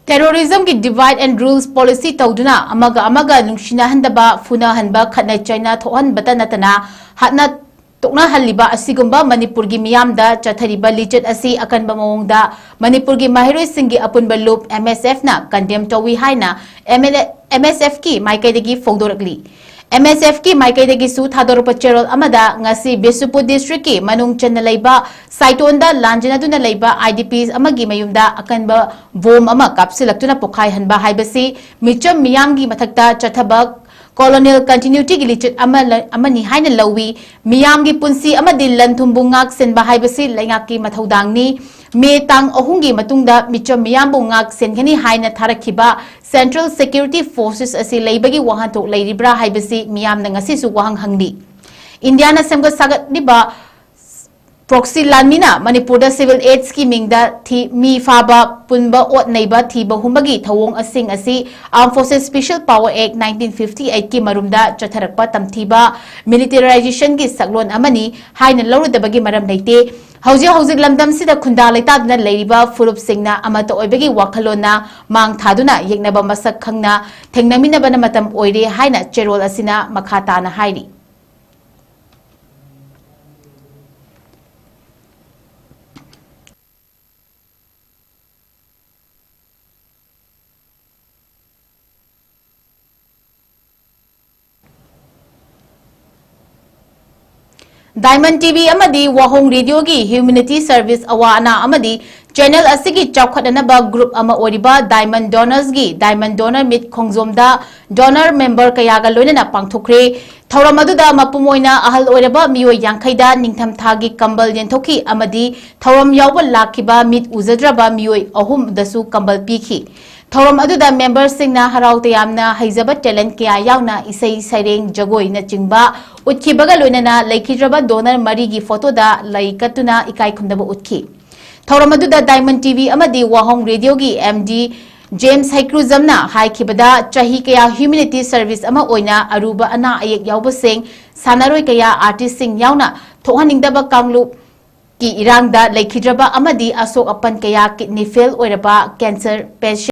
Terrorismꯒꯤ divide and rules policy ꯇꯧꯗꯨꯅ ꯑꯃꯒ ꯑꯃꯒ ꯅꯨꯡꯁꯤꯅꯍꯟꯗꯕ, ꯐꯨꯅꯍꯟꯕ, ꯈꯠꯅ ꯆꯩꯅ ꯊꯣꯛꯍꯟꯕꯇ ꯅꯠꯇꯅ ꯍꯥꯠꯅ ꯇꯣꯛꯅꯍꯜꯂꯤꯕ ꯑꯁꯤꯒꯨꯝꯕ ꯃꯅꯤꯄꯨꯔꯒꯤ ꯃꯤꯌꯥꯝꯗ ꯆꯠꯊꯔꯤꯕ ꯂꯤꯆꯠ ꯑꯁꯤ ꯑꯀꯟꯕ ꯃꯑꯣꯡꯗ ꯃꯅꯤꯄꯨꯔꯒꯤ ꯃꯍꯩꯔꯣꯏꯁꯤꯡꯒꯤ ꯑꯄꯨꯟꯕ ꯂꯨꯞ MSFꯅ condemn ꯇꯧꯏ ꯍꯥꯏꯅ MLA, MSFꯀꯤ ꯃꯥꯏꯀꯩꯗꯒꯤ ꯐꯣꯡꯗꯣꯔꯛꯂꯤ꯫ MSFꯀꯤ ꯃꯥꯏꯀꯩꯗꯒꯤꯁꯨ ꯊꯥꯗꯣꯔꯛꯄ ꯆꯦꯔꯣꯜ ꯑꯃꯗ ꯉꯁꯤ ꯕꯤꯁꯅꯨꯄꯨꯔ districtꯀꯤ ꯃꯅꯨꯡ ꯆꯟꯅ ꯂꯩꯕ ꯁꯥꯏꯇꯣꯟꯗ ꯂꯥꯟꯖꯅꯗꯨꯅ ꯂꯩꯕ IDPs ꯑꯃꯒꯤ ꯃꯌꯨꯝꯗ ꯑꯀꯟꯕ ꯕꯣꯝ ꯑꯃ ꯀꯥꯞꯁꯤꯜꯂꯛꯇꯨꯅ ꯄꯣꯈꯥꯏꯍꯟꯕ ꯍꯥꯏꯕꯁꯤ ꯃꯤꯆꯝ ꯃꯤꯌꯥꯝꯒꯤ ꯃꯊꯛꯇ ꯆꯠꯊꯕ colonial continuityꯒꯤ ꯂꯤꯆꯠ ꯑꯃ ꯂ-, ꯑꯃꯅꯤ ꯍꯥꯏꯅ ꯂꯧꯏ꯫ ꯃꯤꯌꯥꯝꯒꯤ ꯄꯨꯟꯁꯤ ꯑꯃꯗꯤ ꯂꯟ ꯊꯨꯝꯕꯨ ꯉꯥꯛ ꯁꯦꯟꯕ ꯍꯥꯏꯕꯁꯤ ꯂꯩꯉꯥꯛꯀꯤ ꯃꯊꯧꯗꯥꯡꯅꯤ꯫ ꯃꯦ ꯇꯥꯡ ꯑꯍꯨꯝꯒꯤ ꯃꯇꯨꯡꯗ ꯃꯤꯆꯝ ꯃꯤꯌꯥꯝꯕꯨ ꯉꯥꯛ ꯁꯦꯟꯒꯅꯤ ꯍꯥꯏꯅ ꯊꯥꯔꯛꯈꯤꯕ Central Security Forces ꯑꯁꯤ ꯂꯩꯕꯒꯤ ꯋꯥꯍꯟꯊꯣꯛ ꯂꯩꯔꯤꯕ꯭ꯔꯥ ꯍꯥꯏꯕꯁꯤ ꯃꯤꯌꯥꯝꯅ ꯉꯁꯤꯁꯨ ꯋꯥꯍꯪ ꯍꯪꯂꯤ꯫ ꯏꯟꯗꯤꯌꯥꯅ ꯁꯦꯝꯒꯠ ꯁꯥꯒꯠꯂꯤꯕ proxy ꯂꯥꯟꯃꯤꯅ ꯃꯅꯤꯄꯨꯔꯗ civil actsꯀꯤ ꯃꯤꯡꯗ ꯊꯤ-, ꯃꯤ ꯐꯥꯕ, ꯄꯨꯟꯕ ꯑꯣꯠ ꯅꯩꯕ, ꯊꯤꯕ ꯍꯨꯝꯕꯒꯤ ꯊꯧꯑꯣꯡ ꯑꯁꯤꯡ ꯑꯁꯤ Armed Forces Special Power Act nineteen fifty eightꯀꯤ ꯃꯔꯨꯝꯗ ꯆꯠꯊꯔꯛꯄ ꯇꯝꯊꯤꯕ militarizationꯒꯤ ꯁꯛꯂꯣꯟ ꯑꯃꯅꯤ ꯍꯥꯏꯅ ꯂꯧꯔꯨꯗꯕꯒꯤ ꯃꯔꯝ ꯂꯩꯇꯦ꯫ ꯍꯧꯖꯤꯛ ꯍꯧꯖꯤꯛ ꯂꯝꯗꯝꯁꯤꯗ ꯈꯨꯟꯗꯥ ꯂꯩꯇꯥꯗꯨꯅ ꯂꯩꯔꯤꯕ ꯐꯨꯔꯨꯞꯁꯤꯡꯅ ꯑꯃꯠꯇ ꯑꯣꯏꯕꯒꯤ ꯋꯥꯈꯜꯂꯣꯟꯅ ꯃꯥꯡ ꯊꯥꯗꯨꯅ ꯌꯦꯛꯅꯕ ꯃꯁꯛ ꯈꯪꯅ ꯊꯦꯡꯅꯃꯤꯟꯅꯕꯅ ꯃꯇꯝ ꯑꯣꯏꯔꯦ ꯍꯥꯏꯅ ꯆꯦꯔꯣꯜ ꯑꯁꯤꯅ ꯃꯈꯥ ꯇꯥꯅ ꯍꯥꯏꯔꯤ꯫ Diamond T V ꯑꯃꯗꯤ ꯋꯥꯍꯣꯡ ꯔꯦꯗꯤꯑꯣꯒꯤ Humanity Service ꯑꯋꯥ ꯑꯅꯥ ꯑꯃꯗꯤ ꯆꯦꯅꯦꯜ ꯑꯁꯤꯒꯤ ꯆꯥꯎꯈꯠꯅꯅꯕ ꯒ꯭ꯔꯨꯞ ꯑꯃ ꯑꯣꯏꯔꯤꯕ Diamond Donorsꯒꯤ Diamond Donor Meet ꯈꯣꯡꯖꯣꯝꯗ ꯗꯣꯅꯔ ꯃꯦꯝꯕꯔ ꯀꯌꯥꯒ ꯂꯣꯏꯅꯅ ꯄꯥꯡꯊꯣꯛꯈ꯭ꯔꯦ꯫ ꯊꯧꯔꯝ ꯑꯗꯨꯗ ꯃꯄꯨꯡ ꯑꯣꯏꯅ ꯑꯍꯜ ꯑꯣꯏꯔꯕ ꯃꯤꯑꯣꯏ ꯌꯥꯡꯈꯩꯗ ꯅꯤꯡꯊꯝꯊꯥꯒꯤ ꯀꯝꯕꯜ ꯌꯦꯟꯊꯣꯛꯈꯤ ꯑꯃꯗꯤ ꯊꯧꯔꯝ ꯌꯥꯎꯕ ꯂꯥꯛꯈꯤꯕ ꯃꯤꯠ ꯎꯖꯗ꯭ꯔꯕ ꯃꯤꯑꯣꯏ ꯑꯍꯨꯝꯗꯁꯨ ꯀꯝꯕꯜ ꯄꯤꯈꯤ꯫ ꯊꯧꯔꯝ ꯑꯗꯨꯗ ꯃꯦꯝꯕꯔꯁꯤꯡꯅ ꯍꯔꯥꯎ ꯇꯌꯥꯝꯅ ꯍꯩꯖꯕ ꯇꯦꯂꯦꯟ ꯀꯌꯥ ꯌꯥꯎꯅ ꯏꯁꯩ ꯁꯩꯔꯦꯡ ꯖꯒꯣꯏꯅꯆꯤꯡꯕ ꯎꯠꯈꯤꯕꯒ ꯂꯣꯏꯅꯅ ꯂꯩꯈꯤꯗ꯭ꯔꯕ ꯗꯣꯅꯔ ꯃꯔꯤꯒꯤ ꯐꯣꯇꯣꯗ ꯂꯩ ꯀꯠꯇꯨꯅ ꯏꯀꯥꯏ ꯈꯨꯝꯅꯕ ꯎꯠꯈꯤ꯫ ꯊꯧꯔꯝ ꯑꯗꯨꯗ Diamond T V ꯑꯃꯗꯤ ꯋꯥꯍꯣꯡ ꯔꯦꯗꯤꯑꯣꯒꯤ M D James ꯍꯩꯀ꯭ꯔꯨꯖꯝꯅ ꯍꯥꯏꯈꯤꯕꯗ, ꯆꯍꯤ ꯀꯌꯥ Humanity Service ꯑꯃ ꯑꯣꯏꯅ ꯑꯔꯨꯕ ꯑꯅꯥ ꯑꯌꯦꯛ ꯌꯥꯎꯕꯁꯤꯡ, ꯁꯥꯟꯅꯔꯣꯏ ꯀꯌꯥ, ꯑꯥꯔꯇꯤꯁꯁꯤꯡ ꯌꯥꯎꯅ ꯊꯣꯛꯍꯟꯅꯤꯡꯗꯕ ꯀꯥꯡꯂꯨꯞꯀꯤ ꯏꯔꯥꯡꯗ ꯂꯩꯈꯤꯗ꯭ꯔꯕ ꯑꯃꯗꯤ ꯑꯁꯣꯛ ꯑꯄꯟ ꯀꯌꯥ, ꯀꯤꯗꯅꯤ ꯐꯦꯜ ꯑꯣꯏꯔꯕ, ꯀꯦꯟꯁꯔ ꯄꯦꯁꯦꯟ